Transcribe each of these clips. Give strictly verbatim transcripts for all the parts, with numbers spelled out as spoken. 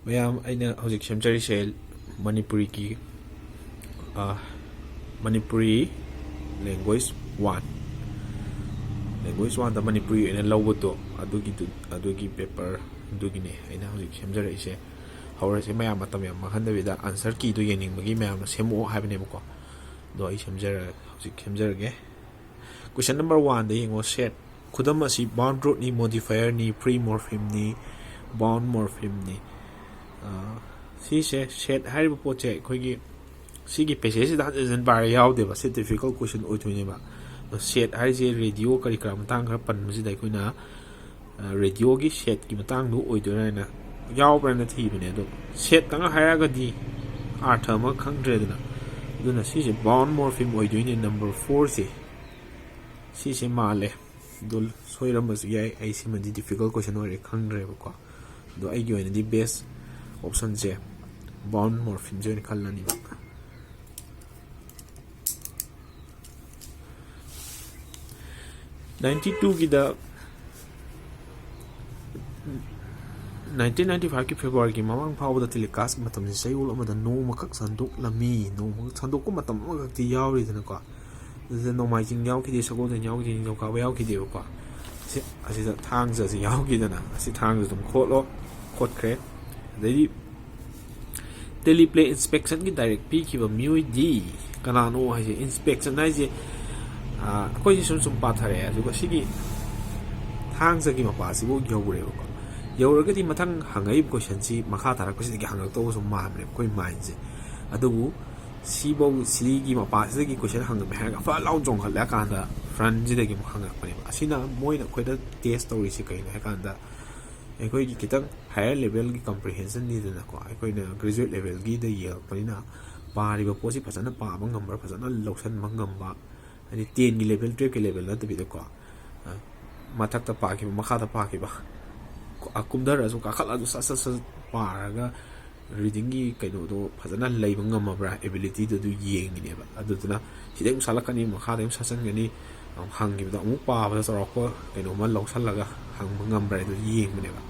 ꯃꯌꯥꯝ, ꯑꯩꯅ ꯍꯧꯖꯤꯛ ꯁꯦꯝꯖꯔꯤꯁꯦ ꯃꯅꯤꯄꯨꯔꯤꯒꯤ, ꯑ, Manipuri language one, language oneꯗ Manipuri ꯑꯣꯏꯅ ꯂꯧꯕꯗꯣ, ꯑꯗꯨꯒꯤꯗꯨ, ꯑꯗꯨꯒꯤ paper ꯑꯗꯨꯒꯤꯅꯦ ꯑꯩꯅ ꯍꯧꯖꯤꯛ ꯁꯦꯝꯖꯔꯛꯏꯁꯦ꯫ ꯍꯧꯔꯁꯦ ꯃꯌꯥꯝ, ꯃꯇꯝ ꯌꯥꯝ ꯃꯥꯡꯍꯟꯗꯕꯤꯗ꯫ Answer keyꯗꯣ ꯌꯦꯡꯅꯤꯡꯕꯒꯤ ꯃꯌꯥꯝꯅ ꯁꯦꯝꯃꯛꯑꯣ ꯍꯥꯏꯕꯅꯦꯕꯀꯣ, ꯑꯗꯣ ꯑꯩ ꯁꯦꯝꯖꯔ-, ꯍꯧꯖꯤꯛ ꯁꯦꯝꯖꯔꯒꯦ꯫ Question number oneꯗ ꯌꯦꯡꯉꯣ, set꯫ ꯈꯨꯗꯝ ꯑꯁꯤ bound rootꯅꯤ, modifierꯅꯤ, free morphemeꯅꯤ, bound morphemeꯅꯤ꯫ ꯑ, ꯁꯤꯁꯦ, set ꯍꯥꯏꯔꯤꯕ ꯄꯣꯠꯁꯦ ꯑꯩꯈꯣꯏꯒꯤ ꯁꯤꯒꯤ passageꯁꯤꯗ ꯍꯟꯖꯤꯟ ꯍꯟꯖꯤꯟ ꯄꯥꯔꯒ ꯌꯥꯎꯗꯦꯕ꯫ ꯁꯤ difficult question ꯑꯣꯏꯗꯣꯏꯅꯦꯕ꯫ ꯑꯗꯣ set ꯍꯥꯏꯔꯤꯁꯦ radio ꯀꯔꯤ ꯀꯔꯥ ꯃꯇꯥꯡ ꯈꯔ ꯄꯟꯕꯁꯤꯗ ꯑꯩꯈꯣꯏꯅ, ꯑ, radioꯒꯤ setꯀꯤ ꯃꯇꯥꯡꯗꯨ ꯑꯣꯏꯗꯣꯏꯔꯥ ꯍꯥꯏꯅ, ꯌꯥꯎꯕ꯭ꯔꯥꯅ ꯊꯤꯕꯅꯦ꯫ ꯑꯗꯣ setꯇꯪ ꯍꯥꯏꯔꯒꯗꯤ ꯑꯥꯔꯊ ꯑꯃ ꯈꯪꯗ꯭ꯔꯦꯗꯅ꯫ ꯑꯗꯨꯅ ꯁꯤꯁꯦ bound morpheme ꯑꯣꯏꯗꯣꯏꯅꯦ, number fourꯁꯦ꯫ ꯁꯤꯁꯦ ꯃꯥꯜꯂꯦ꯫ ꯑꯗꯨ ꯁꯣꯏꯔꯝꯕꯁꯨ ꯌꯥꯏ, ꯑꯩ ꯁꯤꯃꯗꯤ difficult question ꯑꯣꯏꯔꯦ, ꯈꯪꯗ꯭ꯔꯦꯕꯀꯣ꯫ ꯑꯗꯣ ꯑꯩꯒꯤ ꯑꯣꯏꯅꯗꯤ best optionꯁꯦ bound morphemeꯁꯦ ꯑꯣꯏꯅ ꯈꯜꯂꯅꯤꯕ꯫ Ninety twoꯒꯤꯗ, nineteen ninety fiveꯀꯤ Februaryꯒꯤ ꯃꯃꯥꯡ ꯐꯥꯎꯕꯗ telecast ꯃꯇꯝꯁꯤ ꯆꯌꯣꯜ ꯑꯃꯗ ꯅꯣꯡꯃꯈꯛ ꯁꯟꯗꯣꯛꯂꯝꯃꯤ꯫ ꯅꯣꯡꯃꯈꯛ ꯁꯟꯗꯣꯛꯄ ꯃꯇꯝ ꯑꯃꯈꯛꯇꯤ ꯌꯥꯎꯔꯤꯗꯅꯀꯣ꯫ ꯑꯗꯨꯗ ꯅꯣꯡꯃꯥꯏꯖꯤꯡ ꯌꯥꯎꯈꯤꯗꯦ, ꯁꯒꯣꯜꯁꯦꯟ ꯌꯥꯎꯈꯤꯗꯦ, ꯅꯤꯡꯊꯧꯀꯥꯕ ꯌꯥꯎꯈꯤꯗꯦꯕꯀꯣ꯫ ꯑꯁꯤ, ꯑꯁꯤꯗ ꯊꯥꯡꯖꯁꯤ ꯌꯥꯎꯈꯤꯗꯅ, ꯑꯁꯤ ꯊꯥꯡꯖ ꯑꯗꯨꯝ ꯈꯣꯠꯂꯣ, ꯈꯣꯠꯈ꯭ꯔꯦ꯫ ꯑꯗꯩꯗꯤ teleplay inspectionꯒꯤ direct ꯄꯤꯈꯤꯕ ꯃꯤꯑꯣꯏꯗꯤ ꯀꯅꯥꯅꯣ ꯍꯥꯏꯁꯦ, inspection ꯍꯥꯏꯁꯦ, ꯑ, ꯑꯩꯈꯣꯏꯁꯦ ꯁꯨꯝ ꯁꯨꯝ ꯄꯥꯊꯔꯛꯑꯦ, ꯑꯗꯨꯒ ꯁꯤꯒꯤ ꯊꯥꯡꯖꯒꯤ ꯃꯄꯥꯁꯤꯐꯥꯎ ꯌꯧꯔꯦꯕꯀꯣ꯫ ꯌꯧꯔꯒꯗꯤ ꯃꯊꯪ ꯍꯪꯉꯛꯏꯕ questionꯁꯤ ꯃꯈꯥ ꯇꯥꯔꯛꯄꯁꯤꯗꯒꯤ ꯍꯪꯉꯛꯇꯧꯕ ꯁꯨꯝ ꯃꯥꯟꯕꯅꯦ ꯑꯩꯈꯣꯏ mindꯁꯦ꯫ ꯑꯗꯨꯕꯨ ꯁꯤꯐꯧ, ꯁꯤꯒꯤ ꯃꯄꯥꯁꯤꯗꯒꯤ question ꯍꯪꯉꯝꯃꯦ ꯍꯥꯏꯔꯒ ꯐꯠ ꯂꯥꯎ ꯆꯣꯡꯈꯠꯂꯛꯑꯀꯥꯟꯗ frontꯁꯤꯗꯒꯤ ꯑꯃꯨꯛ ꯍꯪꯉꯛꯄꯅꯦꯕ꯫ ꯑꯁꯤꯅ ꯃꯣꯏꯅ ꯑꯩꯈꯣꯏꯗ test ꯇꯧꯔꯤꯁꯤ ꯀꯩꯅꯣ ꯍꯥꯏꯀꯥꯟꯗ, ꯑꯩꯈꯣꯏꯒꯤ ꯈꯤꯇꯪ higher levelꯒꯤ comprehensionꯅꯤꯗꯅꯀꯣ, ꯑꯩꯈꯣꯏꯅ graduate levelꯒꯤꯗ ꯌꯦꯡꯉꯛꯄꯅꯤꯅ ꯄꯥꯔꯤꯕ ꯄꯣꯠꯁꯤ ꯐꯖꯅ ꯄꯥꯕ ꯉꯝꯕ꯭ꯔꯥ, ꯐꯖꯅ ꯂꯧꯁꯤꯟꯕ ꯉꯝꯕ, ꯍꯥꯏꯗꯤ tenꯒꯤ level, twelveꯀꯤ level ꯅꯠꯇꯕꯤꯗꯀꯣ, ꯑ, ꯃꯊꯛꯇ ꯄꯥꯈꯤꯕ, ꯃꯈꯥꯗ ꯄꯥꯈꯤꯕ, ꯑ, ꯀꯨꯝꯊꯔꯛꯑꯁꯨ ꯀꯥꯈꯠꯂꯛꯑꯁꯨ ꯁꯠ ꯁꯠ ꯁꯠ ꯄꯥꯔꯒ readingꯒꯤ ꯀꯩꯅꯣꯗꯣ ꯐꯖꯅ ꯂꯩꯕ ꯉꯝꯃꯕ꯭ꯔꯥ, abilityꯗꯣ ꯑꯗꯨ ꯌꯦꯡꯉꯤꯅꯦꯕ꯫ ꯑꯗꯨꯗꯨꯅ ꯁꯤꯗꯩ ꯑꯃꯨꯛ ꯁꯥꯠꯂꯛꯀꯅꯤ, ꯃꯈꯥꯗꯩ ꯑꯃꯨꯛ ꯁꯥꯠꯆꯟꯒꯅꯤ, ꯑꯃꯨꯛ ꯍꯪꯈꯤꯕꯗꯣ ꯑꯃꯨꯛ ꯄꯥꯕꯗ ꯆꯥꯎꯔꯥꯛꯄ ꯀꯩꯅꯣꯝꯃ ꯂꯧꯁꯜꯂꯒ ꯍꯪꯕ ꯉꯝꯕ꯭ꯔꯥ ꯍꯥꯏꯗꯣ ꯌꯦꯡꯕꯅꯦꯕ꯫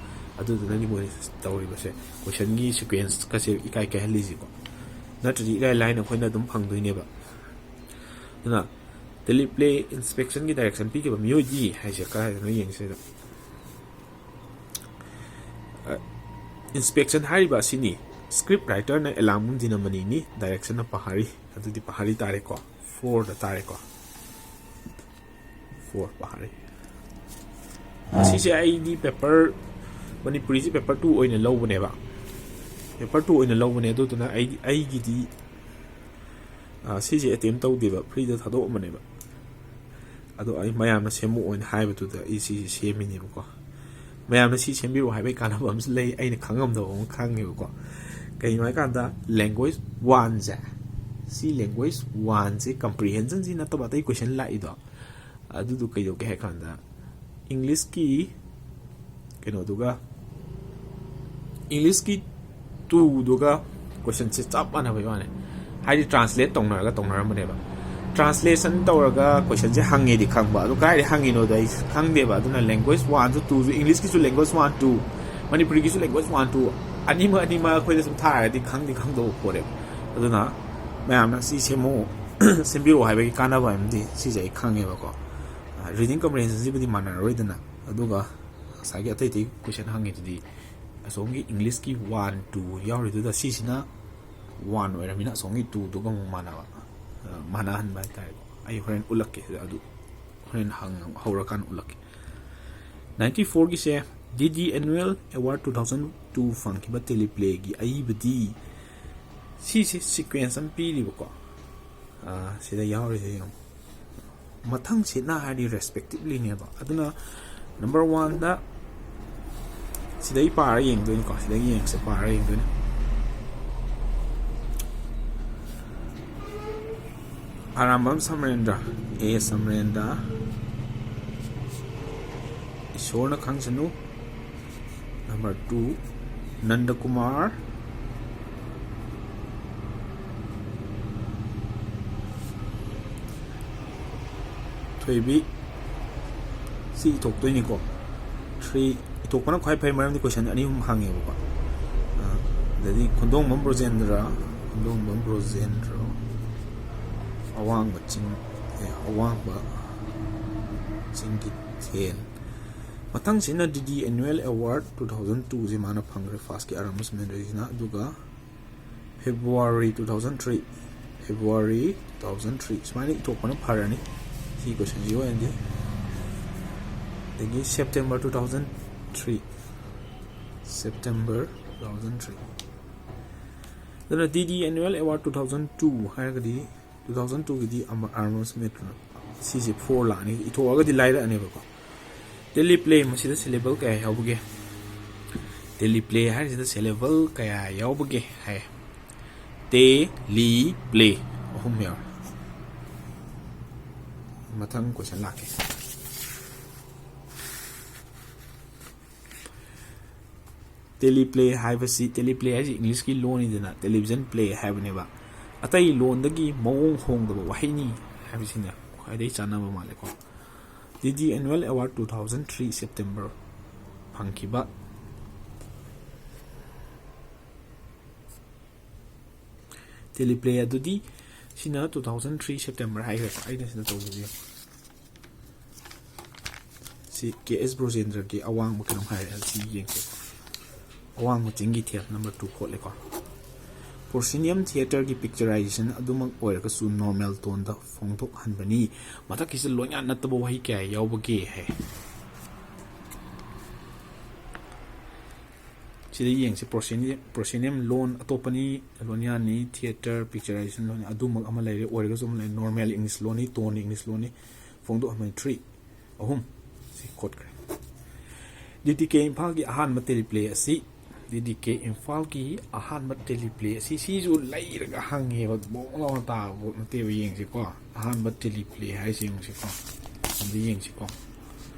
ꯑꯗꯨꯗꯨꯅꯅꯤ ꯃꯣꯏꯅ ꯇꯧꯔꯤꯕꯁꯦ, ꯀꯣꯏꯁꯟꯒꯤ ꯁꯤꯀ꯭ꯋꯦꯟꯁꯀꯁꯦ ꯏꯀꯥꯏ ꯀꯥꯏꯍꯜꯂꯤꯁꯤꯀꯣ꯫ ꯅꯠꯇ꯭ꯔꯗꯤ ꯏꯔꯥꯏ ꯂꯥꯏꯅ ꯑꯩꯈꯣꯏꯅ ꯑꯗꯨꯝ ꯐꯪꯗꯣꯏꯅꯦꯕ꯫ ꯑꯗꯨꯅ ꯇꯦꯂꯤꯄ꯭ꯂꯦ ꯏꯟꯁꯄꯦꯛꯁꯟꯒꯤ ꯗꯥꯏꯔꯦꯛꯁꯟ ꯄꯤꯈꯤꯕ ꯃꯤꯑꯣꯏꯗꯤ ꯍꯥꯏꯁꯦ ꯀꯗꯥꯏꯗꯅꯣ ꯌꯦꯡꯁꯤꯗ꯫ ꯏꯟꯁꯄꯦꯛꯁꯟ ꯍꯥꯏꯔꯤꯕ ꯑꯁꯤꯅꯤ꯫ ꯁ꯭ꯀ꯭ꯔꯤꯞ ꯔꯥꯏꯇꯔꯅ ꯑꯦꯂꯥꯝꯒꯨꯝ ꯗꯤꯅꯃꯅꯤꯅꯤ, ꯗꯥꯏꯔꯦꯛꯁꯟꯅ ꯄꯍꯥꯔꯤ꯫ ꯑꯗꯨꯗꯤ ꯄꯍꯥꯔꯤ ꯇꯥꯔꯦꯀꯣ, ꯐꯣꯔꯗ ꯇꯥꯔꯦꯀꯣ꯫ ꯐꯣꯔ ꯄꯍꯥꯔꯤ꯫ ꯑꯁꯤꯁꯦ ꯑꯩꯗꯤ ꯄꯦꯄꯔ, ꯃꯅꯤꯄꯨꯔꯤꯁꯦ ꯄꯦꯄꯔ ꯇꯨ ꯑꯣꯏꯅ ꯂꯧꯕꯅꯦꯕ꯫ ꯄꯦꯄꯔ ꯇꯨ ꯑꯣꯏꯅ ꯂꯧꯕꯅꯦ꯫ ꯑꯗꯨꯗꯨꯅ ꯑꯩ, ꯑꯩꯒꯤꯗꯤ, ꯑ, ꯁꯤꯁꯦ ꯑꯦꯇꯦꯝ ꯇꯧꯗꯦꯕ, ꯐ꯭ꯔꯤꯗ ꯊꯥꯗꯣꯛꯑꯝꯕꯅꯦꯕ꯫ ꯑꯗꯣ ꯑꯩ ꯃꯌꯥꯝꯅ ꯁꯦꯝꯃꯛꯑꯣꯅ ꯍꯥꯏꯕꯗꯨꯗ ꯑꯩ ꯁꯤꯁꯦ ꯁꯦꯝꯃꯤꯅꯦꯕꯀꯣ꯫ ꯃꯌꯥꯝꯅ ꯁꯤ ꯁꯦꯝꯕꯤꯔꯛꯑꯣ ꯍꯥꯏꯕꯒꯤ ꯀꯥꯟꯅꯕ ꯑꯃꯁꯨ ꯂꯩ, ꯑꯩꯅ ꯈꯪꯉꯝꯗꯕ ꯑꯃ ꯈꯪꯉꯦꯕꯀꯣ꯫ ꯀꯩꯅꯣ ꯍꯥꯏꯀꯥꯟꯗ, language one ꯁꯦ, ꯁꯤ language one ꯁꯦ comprehension ꯁꯤ ꯅꯠꯇꯕ ꯑꯇꯩ ꯀꯣꯏꯁꯟ ꯂꯥꯛꯏꯗꯣ, ꯑꯗꯨꯗꯣ ꯀꯩꯗꯧꯒꯦ ꯍꯥꯏ ꯀꯥꯟꯗ, ꯏꯪꯂꯤꯁꯀꯤ ꯀꯩꯅꯣꯗꯨꯒ, ꯏꯪꯂꯤꯁꯀꯤ ꯇꯨꯗꯨꯒ ꯀꯣꯏꯁꯟꯁꯦ ꯆꯞ ꯃꯥꯟꯅꯕꯩ ꯋꯥꯅꯦ꯫ ꯍꯥꯏꯗꯤ ꯇ꯭ꯔꯥꯟꯁꯂꯦꯠ ꯇꯧꯅꯔꯒ ꯇꯧꯅꯔꯝꯕꯅꯦꯕ꯫ ꯇ꯭ꯔꯥꯟꯁꯂꯦꯁꯟ ꯇꯧꯔꯒ ꯀꯣꯏꯁꯟꯁꯦ ꯍꯪꯉꯦꯗꯤ ꯈꯪꯕ, ꯑꯗꯨ ꯀꯗꯥꯏꯗ ꯍꯪꯉꯤꯅꯣꯗꯣ ꯑꯩ ꯈꯪꯗꯦꯕ꯫ ꯑꯗꯨꯅ language one ꯁꯨ two ꯁꯨ, ꯏꯪꯂꯤꯁꯀꯤꯁꯨ language one two, ꯃꯅꯤꯄꯨꯔꯤꯒꯤꯁꯨ language one two, ꯑꯅꯤꯃꯛ, ꯑꯅꯤꯃꯛ ꯑꯩꯈꯣꯏꯗ ꯁꯨꯝ ꯊꯥꯔꯒꯗꯤ ꯈꯪꯗꯤ ꯈꯪꯗꯧꯕ ꯄꯣꯠꯅꯦꯕ꯫ ꯑꯗꯨꯅ ꯃꯌꯥꯝꯅ ꯁꯤ ꯁꯦꯝꯃꯣ, ꯁꯦꯝꯕꯤꯔꯛꯑꯣ ꯍꯥꯏꯕꯒꯤ ꯀꯥꯟꯅꯕ ꯑꯃꯗꯤ ꯁꯤꯁꯦ ꯑꯩ ꯈꯪꯉꯦꯕꯀꯣ꯫ ꯔꯤꯗꯤꯡ ꯀꯝꯄ꯭ꯔꯤꯍꯦꯟꯁꯟꯁꯤꯕꯨꯗꯤ ꯃꯥꯟꯅꯔꯔꯣꯏꯗꯅ, ꯑꯗꯨꯒ ꯉꯁꯥꯏꯒꯤ ꯑꯇꯩ ꯑꯇꯩ ꯀꯣꯏꯁꯟ ꯍꯪꯉꯤꯗꯨꯗꯤ, ꯑꯁꯣꯝꯒꯤ ꯏꯪꯂꯤꯁꯀꯤ one two ꯌꯥꯎꯔꯤꯗꯨꯗ ꯁꯤꯁꯤꯅ one ꯑꯣꯏꯔꯃꯤꯅ ꯑꯁꯣꯝꯒꯤ two ꯗꯨꯒ ꯑꯃꯨꯛ ꯃꯥꯟꯅꯕ, ꯑ, ꯃꯥꯟꯅꯍꯟꯕ ꯍꯥꯏꯇꯥꯔꯦꯀꯣ꯫ ꯑꯩ ꯍꯣꯔꯦꯟ ꯎꯠꯂꯛꯀꯦ, ꯑꯗꯨ ꯍꯣꯔꯦꯟ ꯍꯪ-, ꯍꯧꯔꯀꯥꯟꯗ ꯎꯠꯂꯛꯀꯦ꯫ Ninety four ꯒꯤꯁꯦ D D Annual Award two thousand two ꯐꯪꯈꯤꯕ ꯇꯦꯂꯤꯄ꯭ꯂꯦꯒꯤ ꯑꯏꯕꯗꯤ, ꯁꯤꯁꯦ ꯁꯤꯀ꯭ꯋꯦꯟꯁ ꯑꯃ ꯄꯤꯔꯤꯕꯀꯣ꯫ ꯑ, ꯁꯤꯗ ꯌꯥꯎꯔꯤꯁꯦ ꯌꯦꯡꯉꯣ꯫ ꯃꯊꯪ ꯁꯤꯠꯅ ꯍꯥꯏꯔꯗꯤ respectively ꯅꯦꯕ꯫ ꯑꯗꯨꯅ number one ꯗ ꯁꯤꯗꯩ ꯄꯥꯔ ꯌꯦꯡꯗꯣꯏꯅꯤꯀꯣ꯫ ꯁꯤꯗꯒꯤ ꯌꯦꯡꯁꯦ, ꯄꯥꯔ ꯌꯦꯡꯗꯣꯏꯅꯤ꯫ ꯑꯔꯥꯝꯕꯝ ꯁꯃꯔꯦꯟꯗ꯭ꯔ, A ꯁꯃꯔꯦꯟꯗ꯭ꯔ, ꯏꯁꯣꯔꯅ ꯈꯪꯁꯅꯨ꯫ Number two, Nanda Kumar. ꯊꯣꯏꯕꯤ꯫ ꯁꯤ ꯏꯊꯣꯛꯇꯣꯏꯅꯤꯀꯣ꯫ Three, ꯏꯊꯣꯛꯄꯅ ꯈ꯭ꯋꯥꯏ ꯐꯩ, ꯃꯔꯝꯗꯤ ꯀꯣꯏꯁꯟ ꯑꯅꯤ ꯑꯍꯨꯝ ꯍꯪꯉꯦꯕꯀꯣ꯫ ꯑ, ꯑꯗꯩꯗꯤ ꯈꯨꯟꯗꯣꯡꯕꯝ ꯕ꯭ꯔꯣꯖꯦꯟꯗ꯭ꯔ, ꯈꯨꯟꯗꯣꯡꯕꯝ ꯕ꯭ꯔꯣꯖꯦꯟꯗ꯭ꯔ, ꯑꯋꯥꯡꯕ ꯆꯤꯡ, ꯑꯦ, ꯑꯋꯥꯡꯕ ꯆꯤꯡꯒꯤ ꯊꯦꯜ꯫ ꯃꯊꯪꯁꯤꯅ ꯗꯤ ꯗꯤ Annual Award two thousand two ꯁꯦ ꯃꯥꯅ ꯐꯪꯈ꯭ꯔꯦ, ꯐꯥꯁꯀꯤ ꯑꯥꯔ ꯑꯦꯝ ꯑꯦꯁ ꯃꯦꯟꯗ꯭ꯔꯁꯤꯅ꯫ ꯑꯗꯨꯒ February two thousand three, February two thousand three, ꯁꯨꯃꯥꯏꯅ ꯏꯊꯣꯛꯄꯅ ꯐꯔꯅꯤ ꯁꯤ ꯀꯣꯏꯁꯟꯁꯤ ꯑꯣꯏꯅꯗꯤ꯫ ꯑꯗꯒꯤ September two thousand three, September two thousand three꯫ ꯑꯗꯨꯅ ꯗꯤ ꯗꯤ Annual Award two thousand two ꯍꯥꯏꯔꯒꯗꯤ two thousand two ꯒꯤꯗꯤ ꯑꯥꯔ ꯑꯦꯝ ꯑꯦꯁ ꯃꯦꯟꯗ꯭ꯔ, ꯁꯤꯁꯦ ꯐꯣꯔ ꯂꯥꯛꯑꯅꯤ, ꯏꯊꯣꯛꯑꯒꯗꯤ ꯂꯥꯏꯔꯛꯑꯅꯦꯕꯀꯣ꯫ ꯇꯦꯂꯤꯄ꯭ꯂꯦ, ꯃꯁꯤꯗ ꯁꯤꯂꯦꯕꯜ ꯀꯌꯥ ꯌꯥꯎꯕꯒꯦ? ꯇꯦꯂꯤꯄ꯭ꯂꯦ ꯍꯥꯏꯔꯤꯁꯤꯗ ꯁꯤꯂꯦꯕꯜ ꯀꯌꯥ ꯌꯥꯎꯕꯒꯦ ꯍꯥꯏ꯫ ꯇꯦ, ꯂꯤ, ꯄ꯭ꯂꯦ, ꯑꯍꯨꯝ ꯌꯥꯎꯔꯦ꯫ ꯃꯊꯪ ꯀꯣꯏꯁꯟ ꯂꯥꯛꯀꯦ꯫ ꯇꯦꯂꯤꯄ꯭ꯂꯦ ꯍꯥꯏꯕꯁꯤ, ꯇꯦꯂꯤꯄ꯭ꯂꯦ ꯍꯥꯏꯁꯤ ꯏꯪꯂꯤꯁꯀꯤ ꯂꯣꯟꯅꯤꯗꯅ, ꯇꯦꯂꯤꯚꯤꯖꯟ ꯄ꯭ꯂꯦ ꯍꯥꯏꯕꯅꯦꯕ꯫ ꯑꯇꯩ ꯂꯣꯟꯗꯒꯤ ꯃꯑꯣꯡ ꯍꯣꯡꯗꯕ ꯋꯥꯍꯩꯅꯤ ꯍꯥꯏꯕꯁꯤꯅ ꯈ꯭ꯋꯥꯏꯗꯒꯤ ꯆꯥꯟꯅꯕ ꯃꯥꯜꯂꯦꯀꯣ꯫ ꯗꯤ ꯗꯤ Annual Award two thousand three September ꯐꯪꯈꯤꯕ ꯇꯦꯂꯤꯄ꯭ꯂꯦ ꯑꯗꯨꯗꯤ ꯁꯤꯅ two thousand three September ꯍꯥꯏꯈ꯭ꯔꯦꯀꯣ꯫ ꯑꯩꯅ ꯁꯤꯗ ꯇꯧꯕꯁꯦ ꯁꯤ ꯀꯦ ꯑꯦꯁ ꯕ꯭ꯔꯣꯖꯦꯟꯗ꯭ꯔꯒꯤ ꯑꯋꯥꯡꯕ ꯀꯩꯅꯣꯝ ꯍꯥꯏꯔꯛꯑꯦ, ꯁꯤ ꯌꯦꯡꯁꯦꯀꯣ꯫ ꯑꯋꯥꯡꯕ ꯆꯤꯡꯒꯤ ꯊꯦꯜ number two ꯈꯣꯠꯂꯦꯀꯣ꯫ Proscenium Theatre ꯒꯤ picturization ꯑꯗꯨꯃꯛ ꯑꯣꯏꯔꯒꯁꯨ normal tone ꯗ ꯐꯣꯡꯗꯣꯛꯍꯟꯕꯅꯤ꯫ ꯃꯊꯛꯀꯤꯁꯤꯗ ꯂꯣꯟꯌꯥꯟ ꯅꯠꯇꯕ ꯋꯥꯍꯩ ꯀꯌꯥ ꯌꯥꯎꯕꯒꯦ ꯍꯥꯏ꯫ ꯁꯤꯗ ꯌꯦꯡꯁꯤ, proscenium, proscenium ꯂꯣꯟ ꯑꯇꯣꯞꯄꯅꯤ, ꯂꯣꯟꯌꯥꯟꯅꯤ, theatre, picturization ꯂꯣꯟ ꯑꯗꯨꯃꯛ ꯑꯃ ꯂꯩꯔꯦ, ꯑꯣꯏꯔꯒꯁꯨ ꯑꯃ ꯂꯩꯔꯦ, normal English ꯂꯣꯟꯅꯤ, tone English ꯂꯣꯟꯅꯤ, ꯐꯣꯡꯗꯣꯛꯍꯟꯕꯅꯤ, three, ꯑꯍꯨꯝ, ꯁꯤ ꯈꯣꯠꯈ꯭ꯔꯦ꯫ ꯗꯤ ꯗꯤ ꯀꯦ ꯏꯝꯐꯥꯜꯒꯤ ꯑꯍꯥꯟꯕ ꯇꯦꯂꯤꯄ꯭ꯂꯦ ꯑꯁꯤ, ꯗꯤ ꯗꯤ ꯀꯦ ꯏꯝꯐꯥꯜꯒꯤ ꯑꯍꯥꯟꯕ ꯇꯦꯂꯤꯄ꯭ꯂꯦ ꯑꯁꯤ, ꯁꯤꯁꯨ ꯂꯩꯔꯒ ꯍꯪꯉꯦꯕ, ꯕꯣꯡ ꯂꯥꯎꯅ ꯇꯥꯕ ꯄꯣꯠ ꯅꯠꯇꯦꯕ, ꯌꯦꯡꯁꯤꯀꯣ꯫ ꯑꯍꯥꯟꯕ ꯇꯦꯂꯤꯄ꯭ꯂꯦ ꯍꯥꯏꯁꯦ ꯌꯦꯡꯁꯤꯀꯣ, ꯑꯝꯇ ꯌꯦꯡꯁꯤꯀꯣ꯫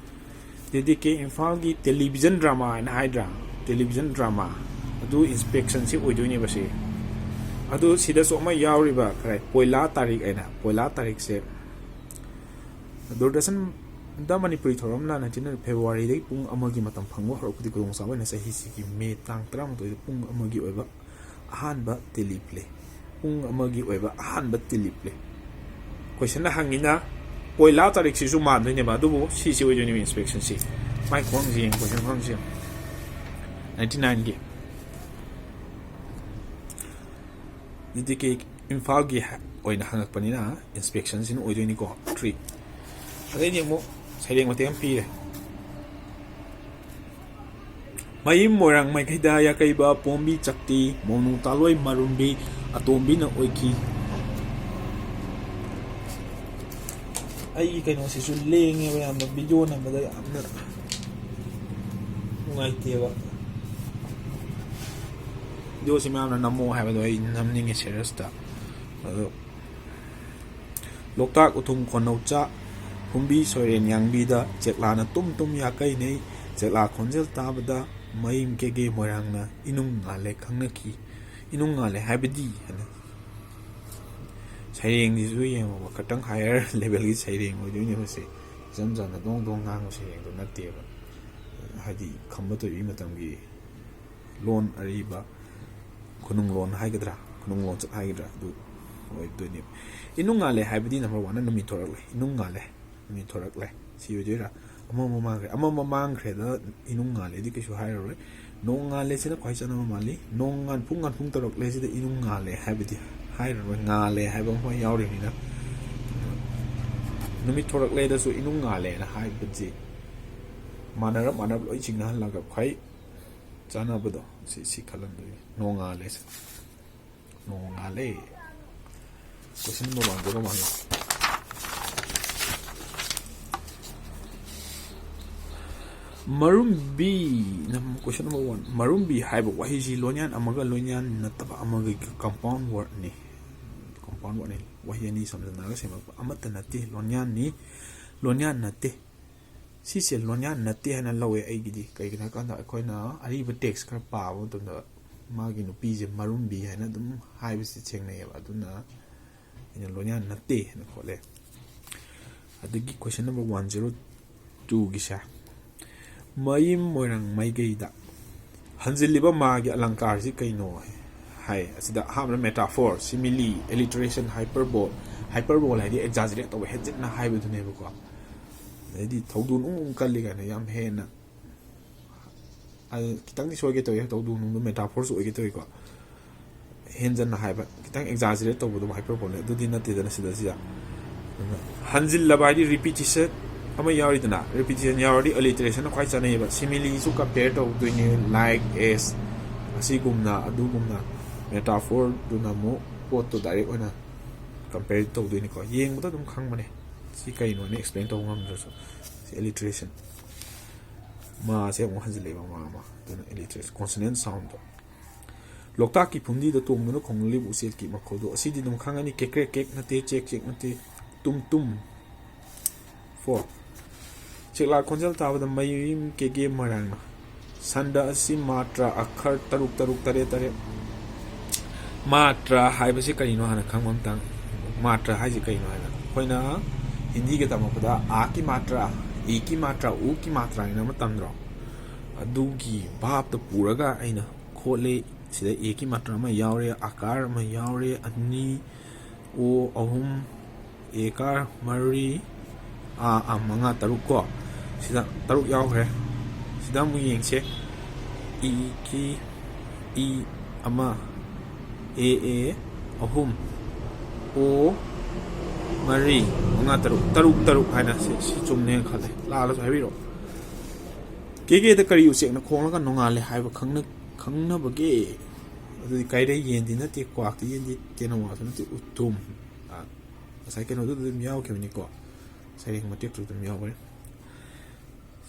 ꯗꯤ ꯗꯤ ꯀꯦ ꯏꯝꯐꯥꯜꯒꯤ ꯇꯦꯂꯤꯚꯤꯖꯟ ꯗ꯭ꯔꯃꯥ ꯍꯥꯏꯅ ꯍꯥꯏꯗ꯭ꯔꯥ, ꯇꯦꯂꯤꯚꯤꯖꯟ ꯗ꯭ꯔꯃꯥ ꯑꯗꯨ ꯏꯟꯁꯄꯦꯛꯁꯟꯁꯤ ꯑꯣꯏꯗꯣꯏꯅꯦꯕ ꯁꯤ꯫ ꯑꯗꯨ ꯁꯤꯗꯁꯨ ꯑꯃ ꯌꯥꯎꯔꯤꯕ ꯈꯔ ꯄꯣꯏꯂꯥ ꯇꯥꯔꯤꯛ ꯍꯥꯏꯅ, ꯄꯣꯏꯂꯥ ꯇꯥꯔꯤꯛꯁꯦ ꯗꯨꯔꯗꯔꯁꯟ ꯍꯟꯗꯛ ꯃꯅꯤꯄꯨꯔꯤ ꯊꯧꯔꯝꯅ nineteen February-ꯗꯒꯤ ꯄꯨꯡ ꯑꯃꯒꯤ ꯃꯇꯝ ꯐꯪꯕ ꯍꯧꯔꯛꯄꯗꯤ ꯈꯨꯗꯣꯡꯆꯥꯕ ꯑꯣꯏꯅ ꯆꯍꯤꯁꯤꯒꯤ May ꯇꯥꯡ ꯇꯔꯥꯃꯥꯊꯣꯏꯗ ꯄꯨꯡ ꯑꯃꯒꯤ ꯑꯣꯏꯕ ꯑꯍꯥꯟꯕ tele play, ꯄꯨꯡ ꯑꯃꯒꯤ ꯑꯣꯏꯕ ꯑꯍꯥꯟꯕ tele play꯫ Question-ꯅ ꯍꯪꯉꯤꯅ ꯄꯣꯏꯂꯥ ꯇꯥꯔꯤꯛꯁꯤꯁꯨ ꯃꯥꯟꯗꯣꯏꯅꯦꯕ, ꯑꯗꯨꯕꯨ ꯁꯤꯁꯤ ꯑꯣꯏꯗꯣꯏꯅꯦꯕ inspection-ꯁꯤ꯫ ꯃꯥꯏ ꯈꯨꯍꯪꯁꯤ ꯌꯦꯡꯉꯨ, question ꯈꯨꯍꯪꯁꯤ ꯌꯦꯡꯉꯨ꯫ Ninety nine-ꯒꯤ꯫ ꯖꯤ ꯇꯤ ꯀꯦ ꯏꯝꯐꯥꯜꯒꯤ ꯑꯣꯏꯅ ꯍꯪꯉꯛꯄꯅꯤꯅ inspection-ꯁꯤꯅ ꯑꯣꯏꯗꯣꯏꯅꯤꯀꯣ, three꯫ ꯑꯗꯩꯗꯤ ꯑꯃꯨꯛ ꯁꯩꯔꯦꯡ ꯃꯇꯦꯛ ꯑꯃ ꯄꯤꯔꯦ꯫ ꯃꯌꯨꯝ ꯃꯣꯏꯔꯥꯡ ꯃꯥꯏꯀꯩꯗ ꯌꯥꯀꯩꯕ ꯄꯣꯝꯕꯤ ꯆꯛꯇꯤ, ꯃꯣꯅꯨ ꯇꯥꯂꯣꯏ ꯃꯔꯨꯝꯕꯤ ꯑꯇꯣꯝꯕꯤꯅ ꯑꯣꯏꯈꯤ꯫ ꯑꯩꯒꯤ ꯀꯩꯅꯣꯁꯤꯁꯨ ꯂꯦꯡꯉꯦꯕ ꯌꯥꯝꯅ, video ꯅꯝꯕꯗ ꯌꯥꯝꯅ ꯅꯨꯡꯉꯥꯏꯇꯦꯕ꯫ Video-ꯁꯤ ꯃꯌꯥꯝꯅ ꯅꯝꯃꯣ ꯍꯥꯏꯕꯗꯣ ꯑꯩ ꯅꯝꯅꯤꯡꯉꯦ serious-ꯇ꯫ ꯑꯗꯣ ꯂꯣꯛꯇꯥꯛ ꯎꯊꯨꯝ ꯈꯣꯟꯅꯧꯆꯥ, ꯐꯨꯝꯕꯤ ꯁꯣꯏꯔꯦꯟ ꯌꯥꯡꯕꯤꯗ ꯆꯦꯛꯂꯥꯅ ꯇꯨꯝ ꯇꯨꯝ ꯌꯥꯀꯩꯅꯩ, ꯆꯦꯛꯂꯥ ꯈꯣꯟꯖꯦꯜ ꯇꯥꯕꯗ ꯃꯌꯨꯝ ꯀꯦꯒꯦ ꯃꯣꯏꯔꯥꯡꯅ ꯏꯅꯨꯡ ꯉꯥꯜꯂꯦ ꯈꯪꯅꯈꯤ꯫ ꯏꯅꯨꯡ ꯉꯥꯜꯂꯦ ꯍꯥꯏꯕꯗꯤ ꯍꯥꯏꯅ ꯁꯩꯔꯦꯡꯁꯤꯁꯨ ꯌꯦꯡꯉꯣꯕ, ꯈꯇꯪ higher level-ꯒꯤ ꯁꯩꯔꯦꯡ ꯑꯣꯏꯗꯣꯏꯅꯦꯕ ꯁꯤ꯫ ꯏꯆꯝ ꯆꯝꯅ ꯗꯣꯡ ꯗꯣꯡ ꯉꯥꯡꯕ ꯁꯩꯔꯦꯡꯗꯣ ꯅꯠꯇꯦꯕ꯫ ꯍꯥꯏꯗꯤ ꯈꯝꯕ ꯊꯣꯏꯕꯤ ꯃꯇꯝꯒꯤ ꯂꯣꯟ ꯑꯔꯤꯕ, ꯈꯨꯅꯨꯡ ꯂꯣꯟ ꯍꯥꯏꯒꯗ꯭ꯔꯥ, ꯈꯨꯅꯨꯡ ꯂꯣꯟꯆꯠ ꯍꯥꯏꯒꯗ꯭ꯔꯥ, ꯑꯗꯨ ꯑꯣꯏꯗꯣꯏꯅꯦꯕ꯫ ꯏꯅꯨꯡ ꯉꯥꯜꯂꯦ ꯍꯥꯏꯕꯗꯤ number one-ꯅ ꯅꯨꯃꯤꯠ ꯊꯣꯔꯛꯂꯦ, ꯏꯅꯨꯡ ꯉꯥꯜꯂꯦ, ꯅꯨꯃꯤꯠ ꯊꯣꯔꯛꯂꯦ, ꯁꯤ ꯑꯣꯏꯗꯣꯏꯔꯥ? ꯑꯃꯝꯕ ꯃꯥꯡꯈ꯭ꯔꯦ, ꯑꯃꯝꯕ ꯃꯥꯡꯈ꯭ꯔꯦꯗ ꯏꯅꯨꯡ ꯉꯥꯜꯂꯦꯗꯤ ꯀꯩꯁꯨ ꯍꯥꯏꯔꯔꯣꯏ꯫ ꯅꯣꯡ ꯉꯥꯜꯂꯦꯁꯤꯅ ꯈ꯭ꯋꯥꯏ ꯆꯥꯟꯅꯕ ꯃꯥꯜꯂꯤ꯫ ꯅꯣꯡ ꯉꯥꯟꯐꯨꯡ ꯉꯥꯟꯐꯨꯡ ꯇꯧꯔꯛꯂꯦ ꯁꯤꯗ ꯏꯅꯨꯡ ꯉꯥꯜꯂꯦ ꯍꯥꯏꯕꯗꯤ ꯍꯥꯏꯔꯔꯣꯏ, ꯉꯥꯜꯂꯦ ꯍꯥꯏꯕ ꯑꯃ ꯌꯥꯎꯔꯤꯕꯅꯤꯅ꯫ ꯅꯨꯃꯤꯠ ꯊꯣꯔꯛꯂꯦꯗꯁꯨ ꯏꯅꯨꯡ ꯉꯥꯜꯂꯦꯅ ꯍꯥꯏꯕꯁꯤ ꯃꯥꯟꯅꯔꯞ ꯃꯥꯟꯅꯔꯞ ꯂꯣꯏ ꯆꯤꯡꯅꯍꯜꯂꯒ ꯈ꯭ꯋꯥꯏ ꯆꯥꯟꯅꯕꯗꯣ ꯁꯤ, ꯁꯤ ꯈꯜꯂꯝꯗꯣꯏꯅꯤ꯫ ꯅꯣꯡꯉꯥꯜꯂꯦ ꯁꯤ꯫ ꯅꯣꯡꯉꯥꯜꯂꯦ꯫ Question number one, zero one. ꯃꯔꯨꯝꯕꯤ, ꯅꯝ-, question number one. ꯃꯔꯨꯝꯕꯤ ꯍꯥꯏꯕ ꯋꯥꯍꯩꯁꯤ ꯂꯣꯟꯌꯥꯟ ꯑꯃꯒ ꯂꯣꯟꯌꯥꯟ ꯅꯠꯇꯕ ꯑꯃꯒꯒꯤ compound word-ꯅꯤ꯫ Compound word-ꯅꯤ꯫ ꯋꯥꯍꯩ ꯑꯅꯤ ꯁꯝꯖꯤꯟꯅꯔꯒ ꯁꯦꯝꯃꯛꯄ ꯑꯃꯠꯇ ꯅꯠꯇꯦ꯫ ꯂꯣꯟꯌꯥꯟꯅꯤ, ꯂꯣꯟꯌꯥꯟ ꯅꯠꯇꯦ꯫ ꯁꯤꯁꯦ ꯂꯣꯟꯌꯥꯟ ꯅꯠꯇꯦ ꯍꯥꯏꯅ ꯂꯧꯋꯦ ꯑꯩꯒꯤꯗꯤ꯫ ꯀꯩꯒꯤꯅꯣ ꯍꯥꯏ ꯀꯥꯟꯗ ꯑꯩꯈꯣꯏꯅ ꯑꯔꯤꯕ text ꯈꯔ ꯄꯥꯕ ꯃꯇꯝꯗ ꯃꯥꯒꯤ ꯅꯨꯄꯤꯁꯦ ꯃꯔꯨꯝꯕꯤ ꯍꯥꯏꯅ ꯑꯗꯨꯝ ꯍꯥꯏꯕꯁꯤ ꯊꯦꯡꯅꯩꯌꯦꯕ꯫ ꯑꯗꯨꯅ ꯑꯩꯅ ꯂꯣꯟꯌꯥꯟ ꯅꯠꯇꯦ ꯍꯥꯏꯅ ꯈꯣꯠꯂꯦ꯫ ꯑꯗꯒꯤ question number one zero twoꯒꯤꯁꯦ, ꯃꯌꯤꯝ ꯃꯣꯏꯔꯥꯡ ꯃꯥꯏꯀꯩꯗ ꯍꯟꯖꯤꯜꯂꯤꯕ ꯃꯥꯒꯤ ꯑꯂꯪꯀꯥꯔꯁꯤ ꯀꯩꯅꯣ ꯍꯥꯏ꯫ ꯑꯁꯤꯗ ꯑꯍꯥꯟꯕꯗ metaphor, simile, alliteration, hyperbole, hyperbole ꯍꯥꯏꯗꯤ exaggerate ꯇꯧꯕ, ꯍꯦꯟꯖꯤꯟꯅ ꯍꯥꯏꯕꯗꯨꯅꯦꯕꯀꯣ꯫ ꯑꯗꯩꯗꯤ ꯊꯧꯗꯣꯛ ꯅꯨꯡ ꯀꯜꯂꯤ ꯀꯥꯏꯅ ꯌꯥꯝ ꯍꯦꯟꯅ, ꯑꯗꯨ ꯈꯤꯇꯪꯗꯤ ꯁꯣꯏꯒꯦ ꯇꯧꯋꯤ, ꯊꯧꯗꯣꯛ ꯅꯨꯡꯗꯣ metaphorꯁꯨ ꯑꯣꯏꯒꯦ ꯇꯧꯋꯤꯀꯣ꯫ ꯍꯦꯟꯖꯟꯅ ꯍꯥꯏꯕ, ꯈꯤꯇꯪ exaggerate ꯇꯧꯕꯗꯣ hyperbole ꯑꯗꯨꯗꯤ ꯅꯠꯇꯦꯗꯅ ꯁꯤꯗ, ꯁꯤꯗ꯫ ꯑꯗꯨꯅ ꯍꯟꯖꯤꯜꯂꯕ ꯍꯥꯏꯗꯤ repetition ꯑꯃ ꯌꯥꯎꯔꯤꯗꯅ, repetition ꯌꯥꯎꯔꯗꯤ alliterationꯅ ꯈ꯭ꯋꯥꯏ ꯆꯥꯅꯩꯌꯦꯕ꯫ Simileꯁꯨ compare ꯇꯧꯗꯣꯏꯅꯦ, like, as, ꯑꯁꯤꯒꯨꯝꯅ, ꯑꯗꯨꯒꯨꯝꯅ꯫ Metaphorꯗꯨꯅ ꯑꯃꯨꯛ ꯄꯣꯠꯇꯣ direct ꯑꯣꯏꯅ compare ꯇꯧꯗꯣꯏꯅꯤꯀꯣ꯫ ꯌꯦꯡꯕꯗ ꯑꯗꯨꯝ ꯈꯪꯕꯅꯦ ꯁꯤ ꯀꯩꯅꯣ ꯍꯥꯏꯅ explain ꯇꯧꯕ ꯉꯝꯗ꯭ꯔꯁꯨ꯫ ꯁꯤ alliteration꯫ ꯃꯥꯁꯦ ꯑꯃꯨꯛ ꯍꯟꯖꯤꯜꯂꯛꯑꯦꯕ, ꯃꯥ ꯑꯃ꯫ ꯑꯗꯨꯅ alliteration, consonant soundꯗꯣ꯫ ꯂꯣꯛꯇꯥꯛꯀꯤ ꯐꯨꯝꯗꯤꯗ ꯇꯣꯡꯗꯨꯅ ꯈꯣꯡꯂꯤꯕ ꯎꯆꯦꯛꯀꯤ ꯃꯈꯣꯜꯗꯣ꯫ ꯑꯁꯤꯗꯤ ꯑꯗꯨꯝ ꯈꯪꯉꯅꯤ, ꯀꯦꯛ ꯀ꯭ꯔꯦꯛ ꯀꯦꯛ ꯅꯠꯇꯦ, ꯆꯦꯛ ꯆꯦꯛ ꯅꯠꯇꯦ, ꯇꯨꯝ ꯇꯨꯝ꯫ Four꯫ ꯆꯦꯛꯂꯥ ꯈꯣꯟꯖꯦꯜ ꯇꯥꯕꯗ ꯃꯌꯨꯝ ꯀꯦꯒꯦ ꯃꯣꯏꯔꯥꯡꯅ꯫ ꯁꯟꯗ ꯑꯁꯤ ꯃꯥꯇ꯭ꯔꯥ ꯑꯈꯔ ꯇꯔꯨꯛ ꯇꯔꯨꯛ ꯇꯔꯦꯠ ꯇꯔꯦꯠ꯫ ꯃꯥꯇ꯭ꯔꯥ ꯍꯥꯏꯕꯁꯤ ꯀꯔꯤꯅꯣ ꯍꯥꯟꯅ ꯈꯪꯕ ꯑꯃ ꯇꯥꯡ-, ꯃꯥꯇ꯭ꯔꯥ ꯍꯥꯏꯁꯤ ꯀꯩꯅꯣ ꯍꯥꯏꯅ ꯑꯩꯈꯣꯏꯅ ꯍꯤꯟꯗꯤꯒ ꯇꯝꯃꯛꯄꯗ ꯑꯥ ꯀꯤ ꯃꯥꯇ꯭ꯔꯥ, ꯏ ꯀꯤ ꯃꯥꯇ꯭ꯔꯥ, ꯎ ꯀꯤ ꯃꯥꯇ꯭ꯔꯥ ꯍꯥꯏꯅ ꯑꯃ ꯇꯝꯗ꯭ꯔꯣ? ꯑꯗꯨꯒꯤ ꯚꯥꯞꯇ ꯄꯨꯔꯒ ꯑꯩꯅ ꯈꯣꯠꯂꯦ꯫ ꯁꯤꯗ ꯑꯦ ꯀꯤ ꯃꯥꯇ꯭ꯔꯥ ꯑꯃ ꯌꯥꯎꯔꯦ, ꯑꯀꯥꯔ ꯑꯃ ꯌꯥꯎꯔꯦ, ꯑꯅꯤ, ꯑꯣ ꯑꯍꯨꯝ, ꯑꯦꯀꯥꯔ ꯃꯔꯤ, ꯑꯥ, ꯑꯥ, ꯃꯉꯥ, ꯇꯔꯨꯛ ꯀꯣ꯫ ꯁꯤꯗ ꯇꯔꯨꯛ ꯌꯥꯎꯈ꯭ꯔꯦ꯫ ꯁꯤꯗ ꯑꯃꯨꯛ ꯌꯦꯡꯁꯦ꯫ ꯏ ꯀꯤ, ꯏ ꯑꯃ, ꯑꯦ ꯑꯦ ꯑꯍꯨꯝ, ꯑꯣ ꯃꯔꯤ, ꯃꯉꯥ, ꯇꯔꯨꯛ, ꯇꯔꯨꯛ, ꯇꯔꯨꯛ ꯍꯥꯏꯅ ꯁꯤ, ꯁꯤ ꯆꯨꯝꯅꯦꯅ ꯈꯜꯂꯦ꯫ ꯂꯥꯜꯂꯁꯨ ꯍꯥꯏꯕꯤꯔꯛꯑꯣ꯫ ꯀꯦꯒꯦꯗ ꯀꯔꯤ ꯎꯆꯦꯛꯅ ꯈꯣꯡꯂꯒ ꯅꯣꯡꯉꯥꯜꯂꯦ ꯍꯥꯏꯕ ꯈꯪꯅ-, ꯈꯪꯅꯕꯒꯦ? ꯑꯗꯨꯗꯤ ꯀꯥꯏꯔꯩ ꯌꯦꯟꯗꯤ ꯅꯠꯇꯦ, ꯀ꯭ꯋꯥꯛꯇꯤ ꯌꯦꯟꯗꯦ, ꯇꯦꯅꯋꯥꯁꯨ ꯅꯠꯇꯦ, ꯎꯇꯨꯝ꯫ ꯑꯥ, ꯉꯁꯥꯏ ꯀꯩꯅꯣꯗꯨꯗ ꯑꯗꯨꯝ ꯌꯥꯎꯈꯤꯕꯅꯤꯀꯣ, ꯁꯩꯔꯦꯡ ꯃꯇꯦꯛꯇꯨ ꯑꯗꯨꯝ ꯌꯥꯎꯈ꯭ꯔꯦ꯫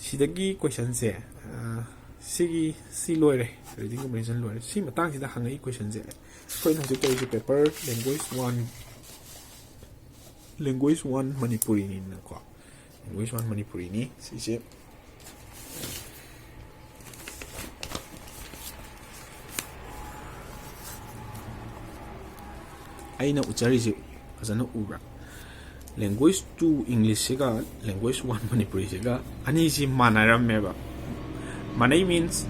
ꯁꯤꯗꯒꯤ questionꯁꯦ, ꯑꯥ, ꯁꯤꯒꯤ, ꯁꯤ ꯂꯣꯏꯔꯦ, reading comprehension ꯂꯣꯏꯔꯦ꯫ ꯁꯤ ꯃꯇꯥꯡꯁꯤꯗ ꯍꯪꯉꯛꯏ questionꯁꯦ, ꯑꯩꯈꯣꯏꯅ ꯍꯧꯖꯤꯛ ꯇꯧꯔꯤꯁꯦ paper language one, language one ꯃꯅꯤꯄꯨꯔꯤꯅꯤꯅꯀꯣ, language one ꯃꯅꯤꯄꯨꯔꯤꯅꯤ꯫ ꯁꯤꯁꯦ ꯑꯩꯅ ꯎꯠꯆꯔꯤꯁꯦ ꯐꯖꯅ ꯎꯕ꯭ꯔꯥ? Language two English ꯁꯤꯒ language one ꯃꯅꯤꯄꯨꯔꯤꯁꯤꯒ ꯑꯅꯤꯁꯤ ꯃꯥꯟꯅꯔꯝꯃꯦꯕ꯫ ꯃꯥꯟꯅꯩ means,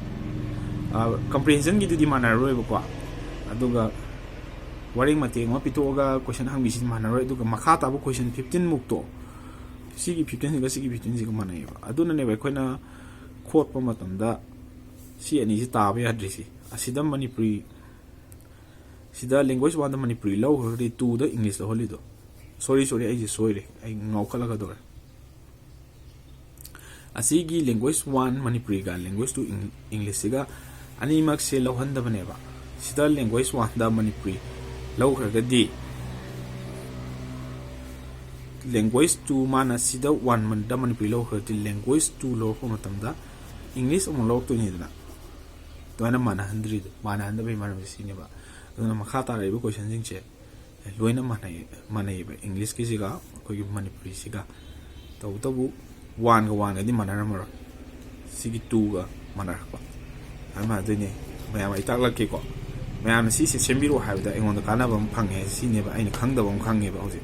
comprehension ꯒꯤꯗꯨꯗꯤ ꯃꯥꯟꯅꯔꯔꯣꯏꯕꯀꯣ꯫ ꯑꯗꯨꯒ ꯋꯥꯔꯦꯡ ꯃꯇꯦꯛ ꯑꯃ ꯄꯤꯊꯣꯛꯑꯒ question ꯍꯪꯕꯤꯁꯤ ꯃꯥꯟꯅꯔꯣꯏ꯫ ꯑꯗꯨꯒ ꯃꯈꯥ ꯇꯥꯕ question fifteen ꯃꯨꯛꯇꯣ, ꯁꯤꯒꯤ fifteen ꯁꯤꯒ ꯁꯤꯒꯤ fifteen ꯁꯤꯒ ꯃꯥꯟꯅꯩꯌꯦꯕ꯫ ꯑꯗꯨꯅꯅꯦꯕ ꯑꯩꯈꯣꯏꯅ ꯈꯣꯠꯄ ꯃꯇꯝꯗ ꯁꯤ ꯑꯅꯤꯁꯤ ꯇꯥꯕ ꯌꯥꯗ꯭ꯔꯤꯁꯤ꯫ ꯑꯁꯤꯗ ꯃꯅꯤꯄꯨꯔꯤ, ꯁꯤꯗ language one ꯗ ꯃꯅꯤꯄꯨꯔꯤ ꯂꯧꯈ꯭ꯔꯒꯗꯤ two ꯗ English ꯂꯧꯍꯜꯂꯤꯗꯣ꯫ Sorry, sorry, ꯑꯩꯁꯦ ꯁꯣꯏꯔꯦ, ꯑꯩ ꯉꯥꯎꯈꯠꯂꯛꯀꯗꯧꯔꯦ꯫ ꯑꯁꯤꯒꯤ language one ꯃꯅꯤꯄꯨꯔꯤꯒ language two Eng-, English ꯁꯤꯒ ꯑꯅꯤꯃꯛꯁꯦ ꯂꯧꯍꯟꯗꯕꯅꯦꯕ꯫ ꯁꯤꯗ language one ꯗ ꯃꯅꯤꯄꯨꯔꯤ ꯂꯧꯈ꯭ꯔꯒꯗꯤ, language two ꯃꯥꯅ ꯁꯤꯗ one ꯗ ꯃꯅꯤꯄꯨꯔꯤ ꯂꯧꯈ꯭ꯔꯒꯗꯤ, language two ꯂꯧꯔꯛꯄ ꯃꯇꯝꯗ English ꯑꯃꯨꯛ ꯂꯧꯔꯛꯇꯣꯏꯅꯤꯗꯅ꯫ ꯑꯗꯨꯃꯥꯏꯅ ꯃꯥꯟꯅꯍꯟꯗ꯭ꯔꯤꯗꯣ, ꯃꯥꯟꯅꯍꯟꯗꯕꯒꯤ ꯃꯔꯝꯁꯦ ꯁꯤꯅꯦꯕ꯫ ꯑꯗꯨꯅ ꯃꯈꯥ ꯇꯥꯔꯛꯏꯕ question ꯁꯤꯡꯁꯦ ꯂꯣꯏꯅ ꯃꯥꯟꯅꯩ, ꯃꯥꯟꯅꯩꯌꯦꯕ꯫ English ꯀꯤꯁꯤꯒ ꯑꯩꯈꯣꯏꯒꯤ ꯃꯅꯤꯄꯨꯔꯤꯁꯤꯒ꯫ ꯇꯧꯕꯇꯕꯨ one ꯒ one ꯒꯗꯤ ꯃꯥꯟꯅꯔꯝꯃꯔꯣꯏ, ꯁꯤꯒꯤ two ꯒ ꯃꯥꯟꯅꯔꯛꯄ꯫ ꯑꯗꯨꯃꯥꯏꯅ ꯃꯥꯟꯅꯗꯣꯏꯅꯦ꯫ ꯃꯌꯥꯝ ꯑꯩ ꯇꯥꯛꯂꯛꯀꯦꯀꯣ꯫ ꯃꯌꯥꯝꯅ ꯁꯤꯁꯦ ꯁꯦꯝꯕꯤꯔꯛꯑꯣ ꯍꯥꯏꯕꯗ ꯑꯩꯉꯣꯟꯗ ꯀꯥꯟꯅꯕ ꯑꯃ ꯐꯪꯉꯦ, ꯁꯤꯅꯦꯕ ꯑꯩꯅ ꯈꯪꯗꯕ ꯑꯃ ꯈꯪꯉꯦꯕ ꯍꯧꯖꯤꯛ꯫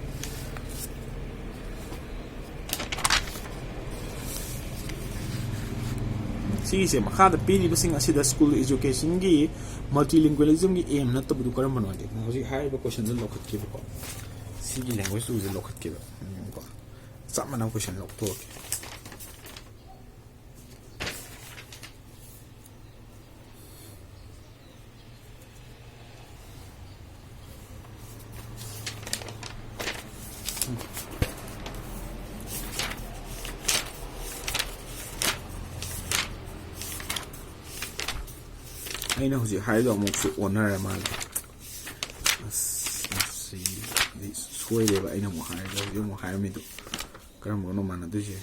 ꯁꯤꯒꯤꯁꯦ ꯃꯈꯥꯗ ꯄꯤꯔꯤꯕꯁꯤꯡ ꯑꯁꯤꯗ school education ꯒꯤ multilingualism ꯒꯤ aim ꯅꯠꯇꯕꯗꯨ ꯀꯔꯝꯕꯅꯣ ꯍꯥꯏꯗꯤ, ꯍꯧꯖꯤꯛ ꯍꯥꯏꯔꯤꯕ question ꯗꯨ ꯂꯧꯈꯠꯀꯦꯕꯀꯣ꯫ ꯁꯤꯒꯤ language two ꯁꯦ ꯂꯧꯈꯠꯀꯦꯕ꯫ ꯌꯦꯡꯉꯨꯀꯣ꯫ ꯆꯞ ꯃꯥꯟꯅꯕ question ꯂꯧꯊꯣꯛꯑꯒꯦ꯫ ꯑꯩꯅ ꯍꯧꯖꯤꯛ ꯍꯥꯏꯗꯣ ꯑꯃꯨꯛꯁꯨ ꯑꯣꯟꯅꯔ ꯃꯥꯜꯂꯦ꯫ ꯑꯁ, ꯃꯁꯤꯗꯤ ꯁꯣꯏꯔꯦꯕ꯫ ꯑꯩꯅ ꯑꯃꯨꯛ ꯍꯥꯏꯔꯒ ꯍꯧꯖꯤꯛ ꯑꯃꯨꯛ ꯍꯥꯏꯔꯝꯃꯤꯗꯣ ꯀꯔꯝꯕꯅꯣ ꯃꯥꯟꯅꯗꯣꯏꯁꯦ?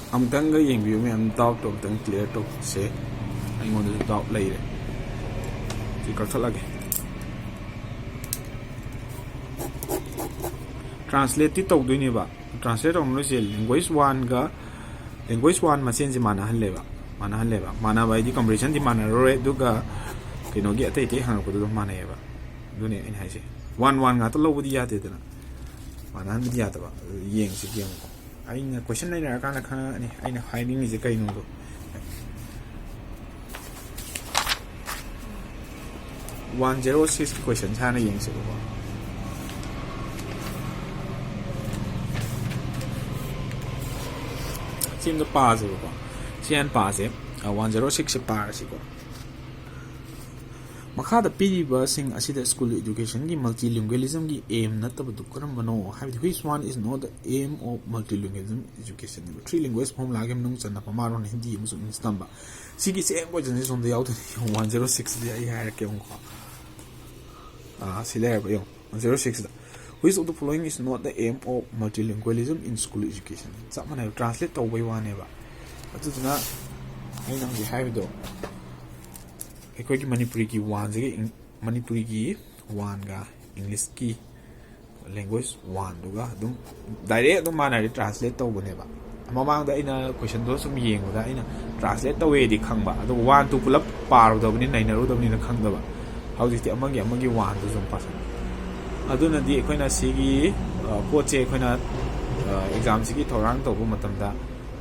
ꯑꯃꯨꯛꯇꯪꯒ ꯌꯦꯡꯕꯤꯌꯨ ꯃꯌꯥꯝ, doubt ꯇꯣ ꯑꯃꯨꯛꯇꯪ clear ꯇꯧꯁꯦ꯫ ꯑꯩꯉꯣꯟꯗꯁꯨ doubt ꯂꯩꯔꯦ꯫ ꯀꯛꯊꯠꯂꯒꯦ꯫ ꯇ꯭ꯔꯥꯟꯁꯂꯦꯠꯇꯤ ꯇꯧꯗꯣꯏꯅꯦꯕ꯫ ꯇ꯭ꯔꯥꯟꯁꯂꯦꯠ ꯇꯧꯅꯔꯤꯁꯦ ꯂꯦꯡꯒ꯭ꯋꯦꯖ ꯋꯥꯟꯒ ꯂꯦꯡꯒ꯭ꯋꯦꯖ ꯋꯥꯟ ꯃꯁꯦꯟꯁꯦ ꯃꯥꯟꯅꯍꯜꯂꯦꯕ꯫ ꯃꯥꯟꯅꯍꯜꯂꯦꯕ꯫ ꯃꯥꯟꯅꯕ ꯍꯥꯏꯗꯤ ꯀꯝꯄ꯭ꯔꯤꯍꯦꯟꯁꯟꯗꯤ ꯃꯥꯟꯅꯔꯔꯣꯏ, ꯑꯗꯨꯒ ꯀꯩꯅꯣꯒꯤ ꯑꯇꯩ ꯑꯇꯩ ꯍꯪꯉꯛꯄꯗꯨ ꯑꯗꯨꯝ ꯃꯥꯟꯅꯩꯌꯦꯕ꯫ ꯑꯗꯨꯅꯦ ꯑꯩꯅ ꯍꯥꯏꯁꯦ, ꯋꯥꯟ ꯋꯥꯟ ꯉꯥꯛꯇ ꯂꯧꯕꯗꯤ ꯌꯥꯗꯦꯗꯅ꯫ ꯃꯥꯟꯅꯍꯟꯕꯗꯤ ꯌꯥꯗꯕ꯫ ꯑꯗꯨ ꯌꯦꯡꯁꯤ, ꯌꯦꯡꯉꯨꯀꯣ꯫ ꯑꯩꯅ ꯀꯣꯏꯁꯟ ꯅꯩꯅꯔꯀꯥꯟꯗ ꯈꯪꯉꯛꯑꯅꯤ ꯑꯩꯅ ꯍꯥꯏꯅꯤꯡꯉꯤꯁꯦ ꯀꯩꯅꯣꯗꯣ꯫ ꯋꯥꯟ ꯖꯦꯔꯣ ꯁꯤꯛꯁꯀꯤ ꯀꯣꯏꯁꯟꯁꯦ ꯍꯥꯟꯅ ꯌꯦꯡꯁꯦꯕꯀꯣ꯫ ꯁꯤ ꯑꯝꯇ ꯄꯥꯁꯦꯕꯀꯣ꯫ ꯁꯤ ꯍꯥꯟꯅ ꯄꯥꯁꯦ꯫ One zero ꯁꯤꯛꯁꯁꯦ ꯄꯥꯔꯁꯤꯀꯣ꯫ ꯃꯈꯥꯗ ꯄꯤꯔꯤꯕꯁꯤꯡ ꯑꯁꯤꯗ ꯁ꯭ꯀꯨꯜ ꯏꯗꯨꯀꯦꯁꯟꯒꯤ ꯃꯜꯇꯤꯂꯤꯡꯒ꯭ꯋꯦꯂꯤꯖꯝꯒꯤ ꯑꯦꯝ ꯅꯠꯇꯕꯗꯨ ꯀꯔꯝꯕꯅꯣ? ꯍꯥꯏꯕꯗꯤ, which one is not the aim of multilingualism education? Three language ꯐꯣꯔꯃꯨꯂꯥꯒꯤ ꯃꯅꯨꯡ ꯆꯟꯅ ꯄꯃꯥꯔꯣꯟ, ꯍꯤꯟꯗꯤ ꯑꯃꯁꯨꯡ ꯏꯪꯂꯤꯁ ꯇꯝꯕ꯫ ꯁꯤꯒꯤ ꯁꯦꯝ ꯀꯣꯏꯁꯟꯁꯦ ꯁꯣꯝꯗ ꯌꯥꯎꯗꯣꯏꯅꯤ꯫ ꯌꯦꯡꯉꯨ, ꯋꯥꯟ ꯖꯦꯔꯣ ꯁꯤꯛꯁꯁꯤꯗꯤ ꯑꯩ ꯍꯥꯏꯔꯛꯀꯦ ꯑꯃꯨꯛꯀꯣ꯫ ꯑꯥ, ꯁꯤ ꯂꯩꯔꯕ ꯌꯦꯡꯉꯨ, ꯋꯥꯟ ꯖꯦꯔꯣ ꯁꯤꯛꯁꯇ, which of the following is not the aim of multilingualism in school education? ꯆꯞ ꯃꯥꯟꯅꯩꯕ, ꯇ꯭ꯔꯥꯟꯁꯂꯦꯠ ꯇꯧꯕꯩ ꯋꯥꯅꯦꯕ꯫ ꯑꯗꯨꯗꯨꯅ ꯑꯩꯅ ꯍꯧꯖꯤꯛ ꯍꯥꯏꯕꯗꯣ, ꯑꯩꯈꯣꯏꯒꯤ ꯃꯅꯤꯄꯨꯔꯤꯒꯤ ꯋꯥꯟꯁꯤꯒ ꯏꯪ-, ꯃꯅꯤꯄꯨꯔꯤꯒꯤ ꯋꯥꯟꯒ ꯏꯪꯂꯤꯁꯀꯤ ꯂꯦꯡꯒ꯭ꯋꯦꯖ ꯋꯥꯟꯗꯨꯒ ꯑꯗꯨꯝ ꯗꯥꯏꯔꯦꯛ ꯑꯗꯨꯝ ꯃꯥꯟꯅꯔꯦ, ꯇ꯭ꯔꯥꯟꯁꯂꯦꯠ ꯇꯧꯕꯅꯦꯕ꯫ ꯃꯃꯥꯡꯗ ꯑꯩꯅ ꯀꯣꯏꯁꯟꯗꯣ ꯁꯨꯝ ꯌꯦꯡꯕꯗ ꯑꯩꯅ ꯇ꯭ꯔꯥꯟꯁꯂꯦꯠ ꯇꯧꯋꯦꯗꯤ ꯈꯪꯕ, ꯑꯗꯨꯒ ꯋꯥꯟ ꯇꯨ ꯄꯨꯂꯞ ꯄꯥꯔꯨꯗꯕꯅꯤꯅ, ꯅꯩꯅꯔꯨꯗꯕꯅꯤꯅ ꯈꯪꯗꯕ꯫ ꯍꯧꯖꯤꯛꯇꯤ ꯑꯃꯒꯤ ꯑꯃꯒꯤ ꯋꯥꯟꯗꯨ ꯁꯨꯝ ꯄꯥꯁꯜꯂꯦ꯫ ꯑꯗꯨꯅꯗꯤ ꯑꯩꯈꯣꯏꯅ ꯁꯤꯒꯤ, ꯑ, ꯄꯣꯠꯁꯦ ꯑꯩꯈꯣꯏꯅ, ꯑ, ꯑꯦꯛꯖꯥꯝꯁꯤꯒꯤ ꯊꯧꯔꯥꯡ ꯇꯧꯕ ꯃꯇꯝꯗ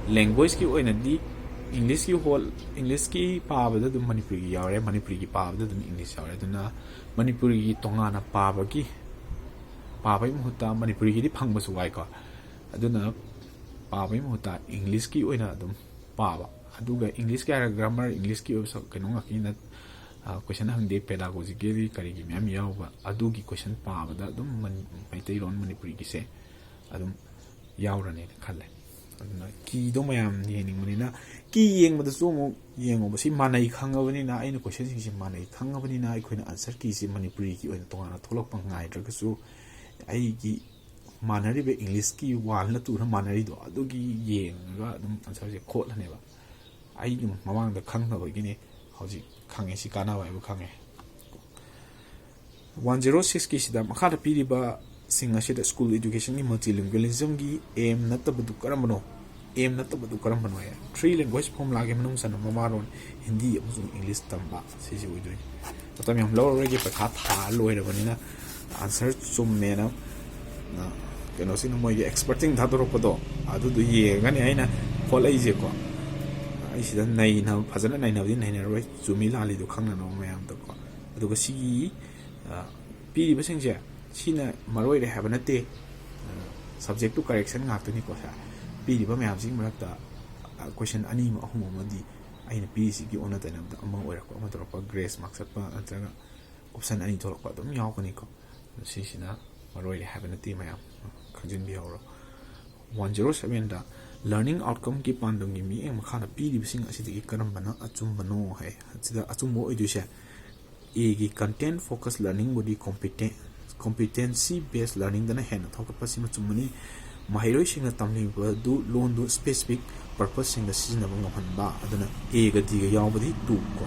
ꯂꯦꯡꯒ꯭ꯋꯦꯖꯀꯤ ꯑꯣꯏꯅꯗꯤ ꯏꯪꯂꯤꯁꯀꯤ ꯍꯣꯜ, ꯏꯪꯂꯤꯁꯀꯤ ꯄꯥꯕꯗ ꯑꯗꯨꯝ ꯃꯅꯤꯄꯨꯔꯤꯒꯤ ꯌꯥꯎꯔꯦ, ꯃꯅꯤꯄꯨꯔꯤꯒꯤ ꯄꯥꯕꯗ ꯑꯗꯨꯝ ꯏꯪꯂꯤꯁ ꯌꯥꯎꯔꯦ꯫ ꯑꯗꯨꯅ ꯃꯅꯤꯄꯨꯔꯤꯒꯤ ꯇꯣꯉꯥꯟꯅ ꯄꯥꯕꯒꯤ, ꯄꯥꯕꯒꯤ ꯃꯍꯨꯠꯇ ꯃꯅꯤꯄꯨꯔꯤꯒꯤꯗꯤ ꯐꯪꯕꯁꯨ ꯋꯥꯏꯀꯣ꯫ ꯑꯗꯨꯅ ꯄꯥꯕꯒꯤ ꯃꯍꯨꯠꯇ ꯏꯪꯂꯤꯁꯀꯤ ꯑꯣꯏꯅ ꯑꯗꯨꯝ ꯄꯥꯕ꯫ ꯑꯗꯨꯒ ꯏꯪꯂꯤꯁꯀꯤ ꯍꯥꯏꯔꯒ ꯒ꯭ꯔꯥꯃꯔ, ꯏꯪꯂꯤꯁꯀꯤ ꯑꯣꯏꯕ ꯁ-, ꯀꯩꯅꯣ ꯉꯥꯛꯇꯅꯤꯅ, ꯑ, ꯀꯣꯏꯁꯟ ꯍꯪꯗꯦ, ꯄꯦꯗꯥꯒꯣꯖꯤꯀꯦꯜꯒꯤ ꯀꯔꯤꯒꯤ ꯃꯌꯥꯝ ꯌꯥꯎꯕ, ꯑꯗꯨꯒꯤ ꯀꯣꯏꯁꯟ ꯄꯥꯕꯗ ꯑꯗꯨꯝ ꯃꯅꯤ-, ꯃꯩꯇꯩꯂꯣꯟ ꯃꯅꯤꯄꯨꯔꯤꯒꯤꯁꯦ ꯑꯗꯨꯝ ꯌꯥꯎꯔꯅꯦꯅ ꯈꯜꯂꯦ꯫ ꯑꯗꯨꯅ ꯀꯤꯗꯣ ꯃꯌꯥꯝ ꯌꯦꯡꯅꯤꯡꯕꯅꯤꯅ, ꯀꯤ ꯌꯦꯡꯕꯗꯁꯨ ꯑꯃꯨꯛ ꯌꯦꯡꯉꯣꯕ꯫ ꯁꯤ ꯃꯥꯟꯅꯩ ꯈꯪꯉꯕꯅꯤꯅ, ꯑꯩꯅ ꯀꯣꯏꯁꯟꯁꯤꯡꯁꯦ ꯃꯥꯟꯅꯩ ꯈꯪꯉꯕꯅꯤꯅ, ꯑꯩꯈꯣꯏꯅ ꯑꯟꯁꯔ ꯀꯤꯁꯦ ꯃꯅꯤꯄꯨꯔꯤꯒꯤ ꯑꯣꯏꯅ ꯇꯣꯉꯥꯟꯅ ꯊꯣꯛꯂꯛꯄ ꯉꯥꯏꯗ꯭ꯔꯒꯁꯨ, ꯑꯩꯒꯤ ꯃꯥꯟꯅꯔꯤꯕ ꯏꯪꯂꯤꯁꯀꯤ ꯋꯥꯟꯂ ꯇꯨꯔ ꯃꯥꯟꯅꯔꯤꯗꯣ, ꯑꯗꯨꯒꯤ ꯌꯦꯡꯉꯒ ꯑꯗꯨꯝ ꯑꯟꯁꯔꯁꯦ ꯈꯣꯠꯂꯅꯦꯕ꯫ ꯑꯩ ꯑꯗꯨꯝ ꯃꯃꯥꯡꯗ ꯈꯪꯗꯕꯒꯤꯅꯤ, ꯍꯧꯖꯤꯛ ꯈꯪꯉꯦ, ꯁꯤ ꯀꯥꯟꯅꯕ ꯍꯥꯏꯕ ꯈꯪꯉꯦ꯫ ꯋꯥꯟ ꯖꯦꯔꯣ ꯁꯤꯛꯁꯀꯤꯁꯤꯗ ꯃꯈꯥꯗ ꯄꯤꯔꯤꯕꯁꯤꯡ ꯑꯁꯤꯗ school educationꯒꯤ multilingualismꯒꯤ aim ꯅꯠꯇꯕꯗꯨ ꯀꯔꯝꯕꯅꯣ? Aim ꯅꯠꯇꯕꯗꯨ ꯀꯔꯝꯕꯅꯣ ꯍꯥꯏ? Three language formulaꯒꯤ ꯃꯅꯨꯡ ꯆꯟꯕ ꯃꯃꯥꯂꯣꯟ ꯍꯤꯟꯗꯤ ꯑꯃꯁꯨꯡ ꯏꯪꯂꯤꯁ ꯇꯝꯕ, ꯁꯤꯁꯤ ꯑꯣꯏꯗꯣꯏꯅꯤ꯫ ꯃꯇꯝ ꯌꯥꯝ ꯂꯧꯔꯔꯣꯏꯒꯦ, ꯄꯩꯈꯥ ꯊꯥ ꯂꯣꯏꯔꯕꯅꯤꯅ꯫ Answer ꯆꯨꯝꯃꯦꯅ, ꯑ, ꯀꯩꯅꯣꯁꯤꯡꯅ, ꯃꯣꯏꯒꯤ expertꯁꯤꯡ ꯊꯥꯗꯣꯔꯛꯄꯗꯣ, ꯑꯗꯨꯗꯣ ꯌꯦꯡꯉꯒꯅꯤ ꯑꯩꯅ ꯍꯣꯠꯂꯛꯏꯁꯦꯀꯣ꯫ ꯑꯩ ꯁꯤꯗ ꯅꯩꯅ-, ꯐꯖꯅ ꯅꯩꯅꯕꯗꯤ ꯅꯩꯅꯔꯣꯏ, ꯆꯨꯝꯃꯤ ꯂꯥꯜꯂꯤꯗꯣ ꯈꯪꯅꯅꯕ ꯃꯌꯥꯝꯗꯀꯣ꯫ ꯑꯗꯨꯒ ꯁꯤꯒꯤ, ꯑ, ꯄꯤꯔꯤꯕꯁꯤꯡꯁꯦ, ꯁꯤꯅ ꯃꯔꯨ ꯑꯣꯏꯔꯦ ꯍꯥꯏꯕ ꯅꯠꯇꯦ꯫ ꯑ, subjectꯇꯨ correction ꯉꯥꯛꯇꯅꯤꯀꯣ꯫ ꯁꯦ, ꯄꯤꯔꯤꯕ ꯃꯌꯥꯝꯁꯤꯒꯤ ꯃꯔꯛꯇ, ꯑ, question ꯑꯅꯤ ꯑꯃ, ꯑꯍꯨꯝ ꯑꯃꯗꯤ ꯑꯩꯅ ꯄꯤꯔꯤꯁꯤꯒꯤ ꯑꯣꯟꯅ ꯇꯩꯅꯕꯗ ꯑꯃ ꯑꯣꯏꯔꯛꯄ, ꯑꯃ ꯇꯧꯔꯛꯄ, grace mark ꯆꯠꯄ ꯅꯠꯇ꯭ꯔꯒ option ꯑꯅꯤ ꯊꯣꯛꯂꯛꯄ ꯑꯗꯨꯝ ꯌꯥꯎꯒꯅꯤꯀꯣ꯫ ꯁꯤꯁꯤꯅ ꯃꯔꯨ ꯑꯣꯏꯔꯦ ꯍꯥꯏꯕ ꯅꯠꯇꯦ ꯃꯌꯥꯝ, ꯈꯪꯖꯤꯟꯕꯤꯍꯧꯔꯣ꯫ ꯋꯥꯟ ꯖꯦꯔꯣ ꯁꯕꯦꯟꯗ learning outcomeꯒꯤ ꯄꯥꯟꯗꯝꯒꯤ ꯃꯤꯠꯌꯦꯡ ꯃꯈꯥꯗ ꯄꯤꯔꯤꯕꯁꯤꯡ ꯑꯁꯤꯗꯒꯤ ꯀꯔꯝꯕꯅ ꯑꯆꯨꯝꯕꯅꯣ ꯍꯥꯏ꯫ ꯁꯤꯗ ꯑꯆꯨꯝꯕ ꯑꯣꯏꯗꯣꯏꯁꯦ Aꯒꯤ content focus learningꯕꯨꯗꯤ competen-, competency based learningꯗꯅ ꯍꯦꯟꯅ ꯊꯧꯒꯠꯄꯁꯤꯃ ꯆꯨꯝꯕꯅꯤ꯫ ꯃꯍꯩꯔꯣꯏꯁꯤꯡꯅ ꯇꯝꯂꯤꯕꯗꯨ ꯂꯣꯟꯗꯨ specific purposeꯁꯤꯡꯗ ꯁꯤꯖꯤꯟꯅꯕ ꯉꯝꯍꯟꯕ, ꯑꯗꯨꯅ Aꯒ Dꯒ ꯌꯥꯎꯕꯗꯤ two ꯀꯣ꯫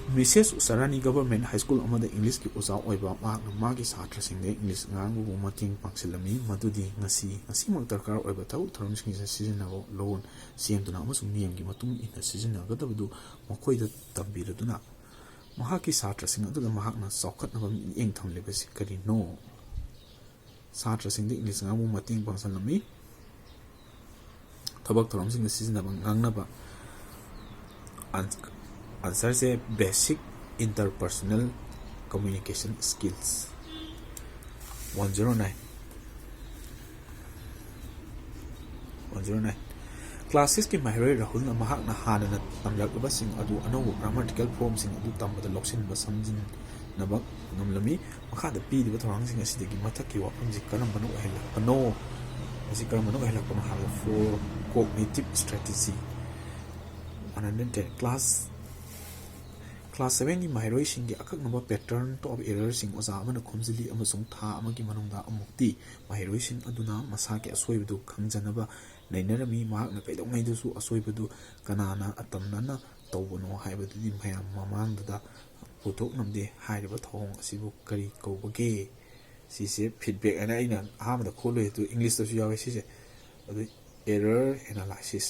Mrs Usharani Government High School ꯑꯃꯗ Englishꯀꯤ ꯑꯣꯖꯥ ꯑꯣꯏꯕ꯫ ꯃꯍꯥꯛꯅ ꯃꯥꯒꯤ ꯁꯥꯇ꯭ꯔꯁꯤꯡꯗ English ꯉꯥꯡꯕꯕꯨ ꯃꯇꯦꯡ ꯄꯥꯡꯁꯤꯜꯂꯝꯃꯤ, ꯃꯗꯨꯗꯤ ꯉꯁꯤ, ꯉꯁꯤꯃꯛ ꯗꯔꯀꯥꯔ ꯑꯣꯏꯕ ꯊꯕꯛ ꯊꯧꯔꯝꯁꯤꯡꯗ ꯁꯤꯖꯤꯟꯅꯕ ꯂꯣꯟ ꯁꯦꯝꯗꯨꯅ ꯑꯃꯁꯨꯡ ꯅꯤꯌꯝꯒꯤ ꯃꯇꯨꯡ ꯏꯟꯅ ꯁꯤꯖꯤꯟꯅꯒꯗꯕꯗꯨ ꯃꯈꯣꯏꯗ ꯇꯝꯕꯤꯔꯗꯨꯅ, ꯃꯍꯥꯛꯀꯤ ꯁꯥꯇ꯭ꯔꯁꯤꯡ ꯑꯗꯨꯗ ꯃꯍꯥꯛꯅ ꯆꯥꯎꯈꯠꯅꯕ ꯃꯤꯠꯌꯦꯡ ꯊꯝꯂꯤꯕꯁꯤ ꯀꯔꯤꯅꯣ? ꯁꯥꯇ꯭ꯔꯁꯤꯡꯗ English ꯉꯥꯡꯕꯕꯨ ꯃꯇꯦꯡ ꯄꯥꯡꯁꯤꯜꯂꯝꯃꯤ꯫ ꯊꯕꯛ ꯊꯧꯔꯝꯁꯤꯡꯗ ꯁꯤꯖꯤꯟꯅꯕ ꯉꯥꯡꯅꯕ꯫ An-, answerꯁꯦ basic interpersonal communication skills꯫ One zero nine. One zero nine. Class sixꯀꯤ ꯃꯍꯩꯔꯣꯏ ꯔꯥꯍꯨꯜꯅ ꯃꯍꯥꯛꯅ ꯍꯥꯟꯅꯅ ꯇꯝꯂꯛꯂꯕꯁꯤꯡ ꯑꯗꯨ ꯑꯅꯧꯕ grammatical formꯁꯤꯡ ꯑꯗꯨ ꯇꯝꯕꯗ ꯂꯧꯁꯤꯟꯕ ꯁꯝꯖꯤꯟꯅꯕ ꯉꯝꯂꯝꯃꯤ꯫ ꯃꯈꯥꯗ ꯄꯤꯔꯤꯕ ꯊꯧꯔꯥꯡꯁꯤꯡ ꯑꯁꯤꯗꯒꯤ ꯃꯊꯛꯀꯤ ꯋꯥꯐꯝꯁꯤ ꯀꯔꯝꯕꯅ ꯑꯣꯏꯍꯜꯂꯛꯄꯅꯣ? ꯃꯁꯤ ꯀꯔꯝꯕꯅ ꯑꯣꯏꯍꯜꯂꯛꯄꯅꯣ ꯍꯥꯏꯕꯗ, for cognitive strategy꯫ One hundred ten꯫ Class, class sevenꯒꯤ ꯃꯍꯩꯔꯣꯏꯁꯤꯡꯒꯤ ꯑꯀꯛꯅꯕ pattern of errorꯁꯤꯡ ꯑꯣꯖꯥ ꯑꯃꯅ ꯈꯣꯝꯖꯤꯜꯂꯤ ꯑꯃꯁꯨꯡ ꯊꯥ ꯑꯃꯒꯤ ꯃꯅꯨꯡꯗ ꯑꯃꯨꯛꯇꯤ ꯃꯍꯩꯔꯣꯏꯁꯤꯡ ꯑꯗꯨꯅ ꯃꯁꯥꯒꯤ ꯑꯁꯣꯏꯕꯗꯨ ꯈꯪꯖꯅꯕ ꯅꯩꯅꯔꯝꯃꯤ꯫ ꯃꯍꯥꯛꯅ ꯀꯩꯗꯧꯉꯩꯗꯁꯨ ꯑꯁꯣꯏꯕꯗꯨ ꯀꯅꯥꯅ ꯑꯇꯝꯅꯅ ꯇꯧꯕꯅꯣ ꯍꯥꯏꯕꯗꯨꯗꯤ ꯃꯌꯥꯝ ꯃꯃꯥꯡꯗꯨꯗ ꯄꯨꯊꯣꯛ ꯉꯝꯗꯦ꯫ ꯍꯥꯏꯔꯤꯕ ꯊꯧꯑꯣꯡ ꯑꯁꯤꯕꯨ ꯀꯔꯤ ꯀꯧꯕꯒꯦ? ꯁꯤꯁꯦ feedback ꯍꯥꯏꯅ ꯑꯩꯅ ꯑꯍꯥꯟꯕꯗ ꯈꯣꯠꯂꯨꯏ, ꯑꯗꯨ English ꯇꯁꯨ ꯌꯥꯎꯋꯦ ꯁꯤꯁꯦ꯫ ꯑꯗꯨ error analysis꯫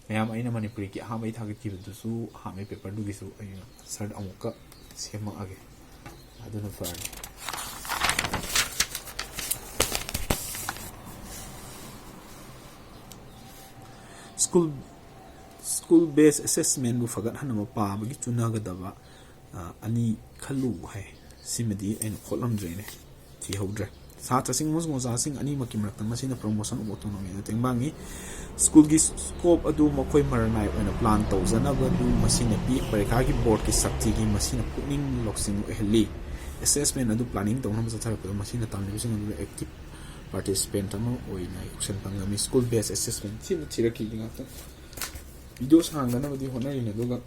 ꯃꯌꯥꯝ, ꯑꯩꯅ ꯃꯅꯤꯄꯨꯔꯤꯒꯤ ꯑꯍꯥꯟꯕ ꯑꯩ ꯊꯥꯒꯠꯈꯤꯕꯗꯨꯁꯨ, ꯑꯍꯥꯟꯕ paper ꯗꯨꯒꯤꯁꯨ ꯑꯩꯅ answer ꯑꯃꯨꯛꯀ ꯁꯦꯝꯃꯛꯑꯒꯦ, ꯑꯗꯨꯅ ꯐꯔꯅꯤ꯫ School, school based assessment ꯕꯨ ꯐꯒꯠꯍꯟꯅꯕ ꯄꯥꯕꯒꯤ ꯆꯨꯅꯒꯗꯕ, ꯑ, ꯑꯅꯤ ꯈꯜꯂꯨ ꯍꯥꯏ꯫ ꯁꯤꯃꯗꯤ ꯑꯩꯅ ꯈꯣꯠꯂꯝꯗ꯭ꯔꯦꯅꯦ, ꯊꯤꯍꯧꯗ꯭ꯔꯦ꯫ ꯁꯥꯇ꯭ꯔꯁꯤꯡ ꯑꯃꯁꯨꯡ ꯑꯣꯖꯥꯁꯤꯡ ꯑꯅꯤꯃꯛꯀꯤ ꯃꯔꯛꯇ ꯃꯁꯤꯅ promotion of autonomy the ꯇꯦꯡꯕꯥꯡꯉꯤ꯫ School ꯒꯤ scope ꯑꯗꯨ ꯃꯈꯣꯏ ꯃꯔꯅꯥꯏ ꯑꯣꯏꯅ plan ꯇꯧꯖꯅꯕꯗꯨ ꯃꯁꯤꯅ ꯄꯤ꯫ ꯄꯔꯤꯈꯥꯒꯤ board ꯀꯤ ꯁꯛꯇꯤꯒꯤ ꯃꯁꯤꯅ ꯄꯨꯛꯅꯤꯡ ꯂꯧꯁꯤꯡ ꯑꯣꯏꯍꯜꯂꯤ꯫ Assessment ꯑꯗꯨ planning ꯇꯧꯅꯕ ꯆꯠꯊꯔꯛꯄꯗ ꯃꯁꯤꯅ ꯇꯝꯂꯤꯕꯁꯤꯡ ꯑꯗꯨꯗ active participant ꯑꯃ ꯑꯣꯏꯅ ꯌꯥꯎꯁꯟꯕ ꯉꯝꯃꯤ꯫ School based assessment ꯁꯤꯃ ꯊꯤꯔꯛꯈꯤꯒꯦ ꯉꯥꯛꯇꯪ꯫ Video ꯁꯥꯡꯗꯅꯕꯗꯤ ꯍꯣꯠꯅꯔꯤꯅꯦ, ꯑꯗꯨꯒ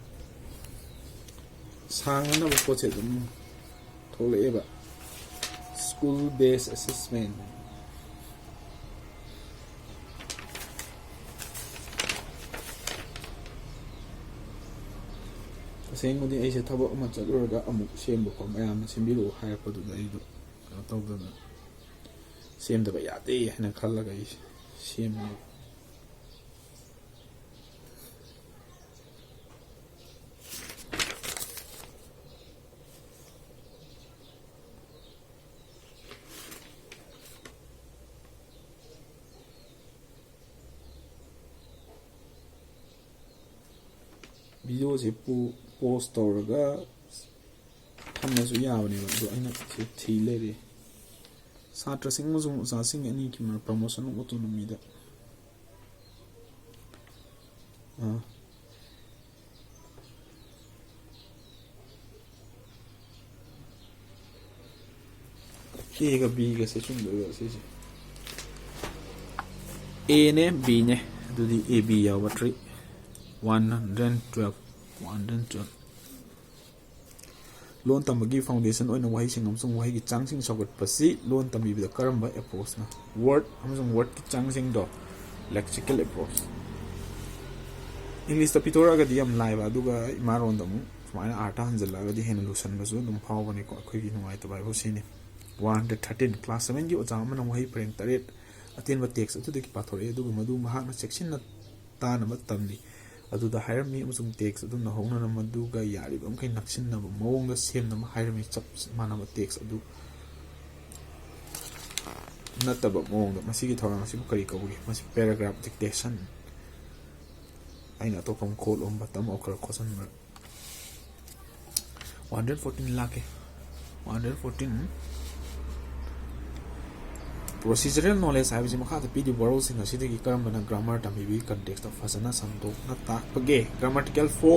ꯁꯥꯡꯅꯅꯕ ꯄꯣꯠꯁꯦ ꯑꯗꯨꯝ ꯊꯣꯛꯂꯛꯑꯦꯕ꯫ School based assessment꯫ ꯑꯁꯦꯡꯕꯗꯤ ꯑꯩꯁꯦ ꯊꯕꯛ ꯑꯃ ꯆꯠꯂꯨꯔꯒ ꯑꯃꯨꯛ ꯁꯦꯝꯕꯀꯣ, ꯃꯌꯥꯝꯅ ꯁꯦꯝꯕꯤꯔꯛꯑꯣ ꯍꯥꯏꯔꯛꯄꯗꯨꯗ ꯑꯩꯗꯣ ꯀꯩꯅꯣ ꯇꯧꯗꯅ ꯁꯦꯝꯗꯕ ꯌꯥꯗꯦ ꯍꯥꯏꯅ ꯈꯜꯂꯒ ꯑꯩꯁꯦ ꯁꯦꯝꯕꯅꯦꯕ꯫ Video ꯁꯦ ꯄꯣ-, pause ꯇꯧꯔꯒ ꯊꯝꯃꯁꯨ ꯌꯥꯕꯅꯦꯕ, ꯑꯗꯣ ꯑꯩꯅ ꯁꯤ ꯊꯤ ꯂꯩꯔꯦ꯫ ꯁꯥꯇ꯭ꯔꯁꯤꯡ ꯑꯃꯁꯨꯡ ꯑꯣꯖꯥꯁꯤꯡ ꯑꯅꯤꯒꯤ ꯃꯔꯛ promotion of autonomy the, ah, A ꯒ B ꯒꯁꯦ ꯆꯨꯝꯗꯣꯏꯕ ꯁꯤꯁꯦ꯫ A ꯅꯦ, B ꯅꯦ, ꯑꯗꯨꯗꯤ A B ꯌꯥꯎꯕ trick꯫ One hundred twelve, one hundred twelve꯫ ꯂꯣꯟ ꯇꯝꯕꯒꯤ foundation ꯑꯣꯏꯅ ꯋꯥꯍꯩꯁꯤꯡ ꯑꯃꯁꯨꯡ ꯋꯥꯍꯩꯒꯤ ꯆꯥꯡꯁꯤꯡ ꯁꯧꯒꯠꯄꯁꯤ ꯂꯣꯟ ꯇꯝꯕꯤꯕꯗ ꯀꯔꯝꯕ approach ꯅ? Word ꯑꯃꯁꯨꯡ word ꯀꯤ ꯆꯥꯡꯁꯤꯡꯗꯣ, lexical approach꯫ English ꯇ ꯄꯤꯊꯣꯔꯛꯑꯒꯗꯤ ꯌꯥꯝ ꯂꯥꯏꯕ, ꯑꯗꯨꯒ ꯏꯃꯥꯂꯣꯟꯗ ꯑꯃꯨꯛ ꯁꯨꯃꯥꯏꯅ ꯑꯥꯔꯊ ꯍꯟꯖꯤꯜꯂꯛꯑꯒꯗꯤ ꯍꯦꯟꯅ ꯂꯨꯁꯟꯕꯁꯨ ꯑꯗꯨꯝ ꯐꯥꯎꯕꯅꯤꯀꯣ꯫ ꯑꯩꯈꯣꯏꯒꯤ ꯅꯨꯡꯉꯥꯏꯇꯕ ꯍꯥꯏꯕꯨ ꯁꯤꯅꯤ꯫ One hundred thirteen, class sevenꯒꯤ ꯑꯣꯖꯥ ꯑꯃꯅ ꯋꯥꯍꯩ ꯄꯔꯦꯡ ꯇꯔꯦꯠ ꯑꯇꯦꯟꯕ text ꯑꯗꯨꯗꯒꯤ ꯄꯥꯊꯣꯔꯛꯏ, ꯑꯗꯨꯒ ꯃꯗꯨ ꯃꯍꯥꯛꯅ ꯆꯦꯛꯁꯤꯟꯅ ꯇꯥꯅꯕ ꯇꯝꯂꯤ꯫ ꯑꯗꯨꯗ ꯍꯥꯏꯔꯝꯃꯤ ꯑꯃꯁꯨꯡ text ꯑꯗꯨ ꯅꯧꯍꯧꯅꯅ ꯃꯗꯨꯒ ꯌꯥꯔꯤꯕ ꯃꯈꯩ ꯅꯛꯁꯤꯟꯅꯕ ꯃꯑꯣꯡꯗ ꯁꯦꯝꯅꯕ ꯍꯥꯏꯔꯝꯃꯤ꯫ ꯆꯞ ꯃꯥꯟꯅꯕ text ꯑꯗꯨ ꯅꯠꯇꯕ ꯃꯑꯣꯡꯗ꯫ ꯃꯁꯤꯒꯤ ꯊꯧꯔꯥꯡ ꯑꯁꯤꯕꯨ ꯀꯔꯤ ꯀꯧꯏ? ꯃꯁꯤ paragraph dictation꯫ ꯑꯩꯅ ꯑꯇꯣꯞꯄ ꯑꯃ ꯈꯣꯠꯂꯣꯝꯕ ꯇꯝꯃꯛꯈ꯭ꯔ ꯈꯣꯠꯆꯟꯕ꯫ One hundred fourteen ꯂꯥꯛꯀꯦ꯫ One hundred fourteen, procedural knowledge ꯍꯥꯏꯕꯁꯤ ꯃꯈꯥꯗ ꯄꯤꯔꯤꯕ ꯋꯥꯔꯣꯜꯁꯤꯡ ꯑꯁꯤꯗꯒꯤ ꯀꯔꯝꯕꯅ grammar ꯇꯝꯕꯤꯕꯒꯤ context ꯐꯖꯅ ꯁꯟꯗꯣꯛꯅ ꯇꯥꯛꯄꯒꯦ? Grammatical form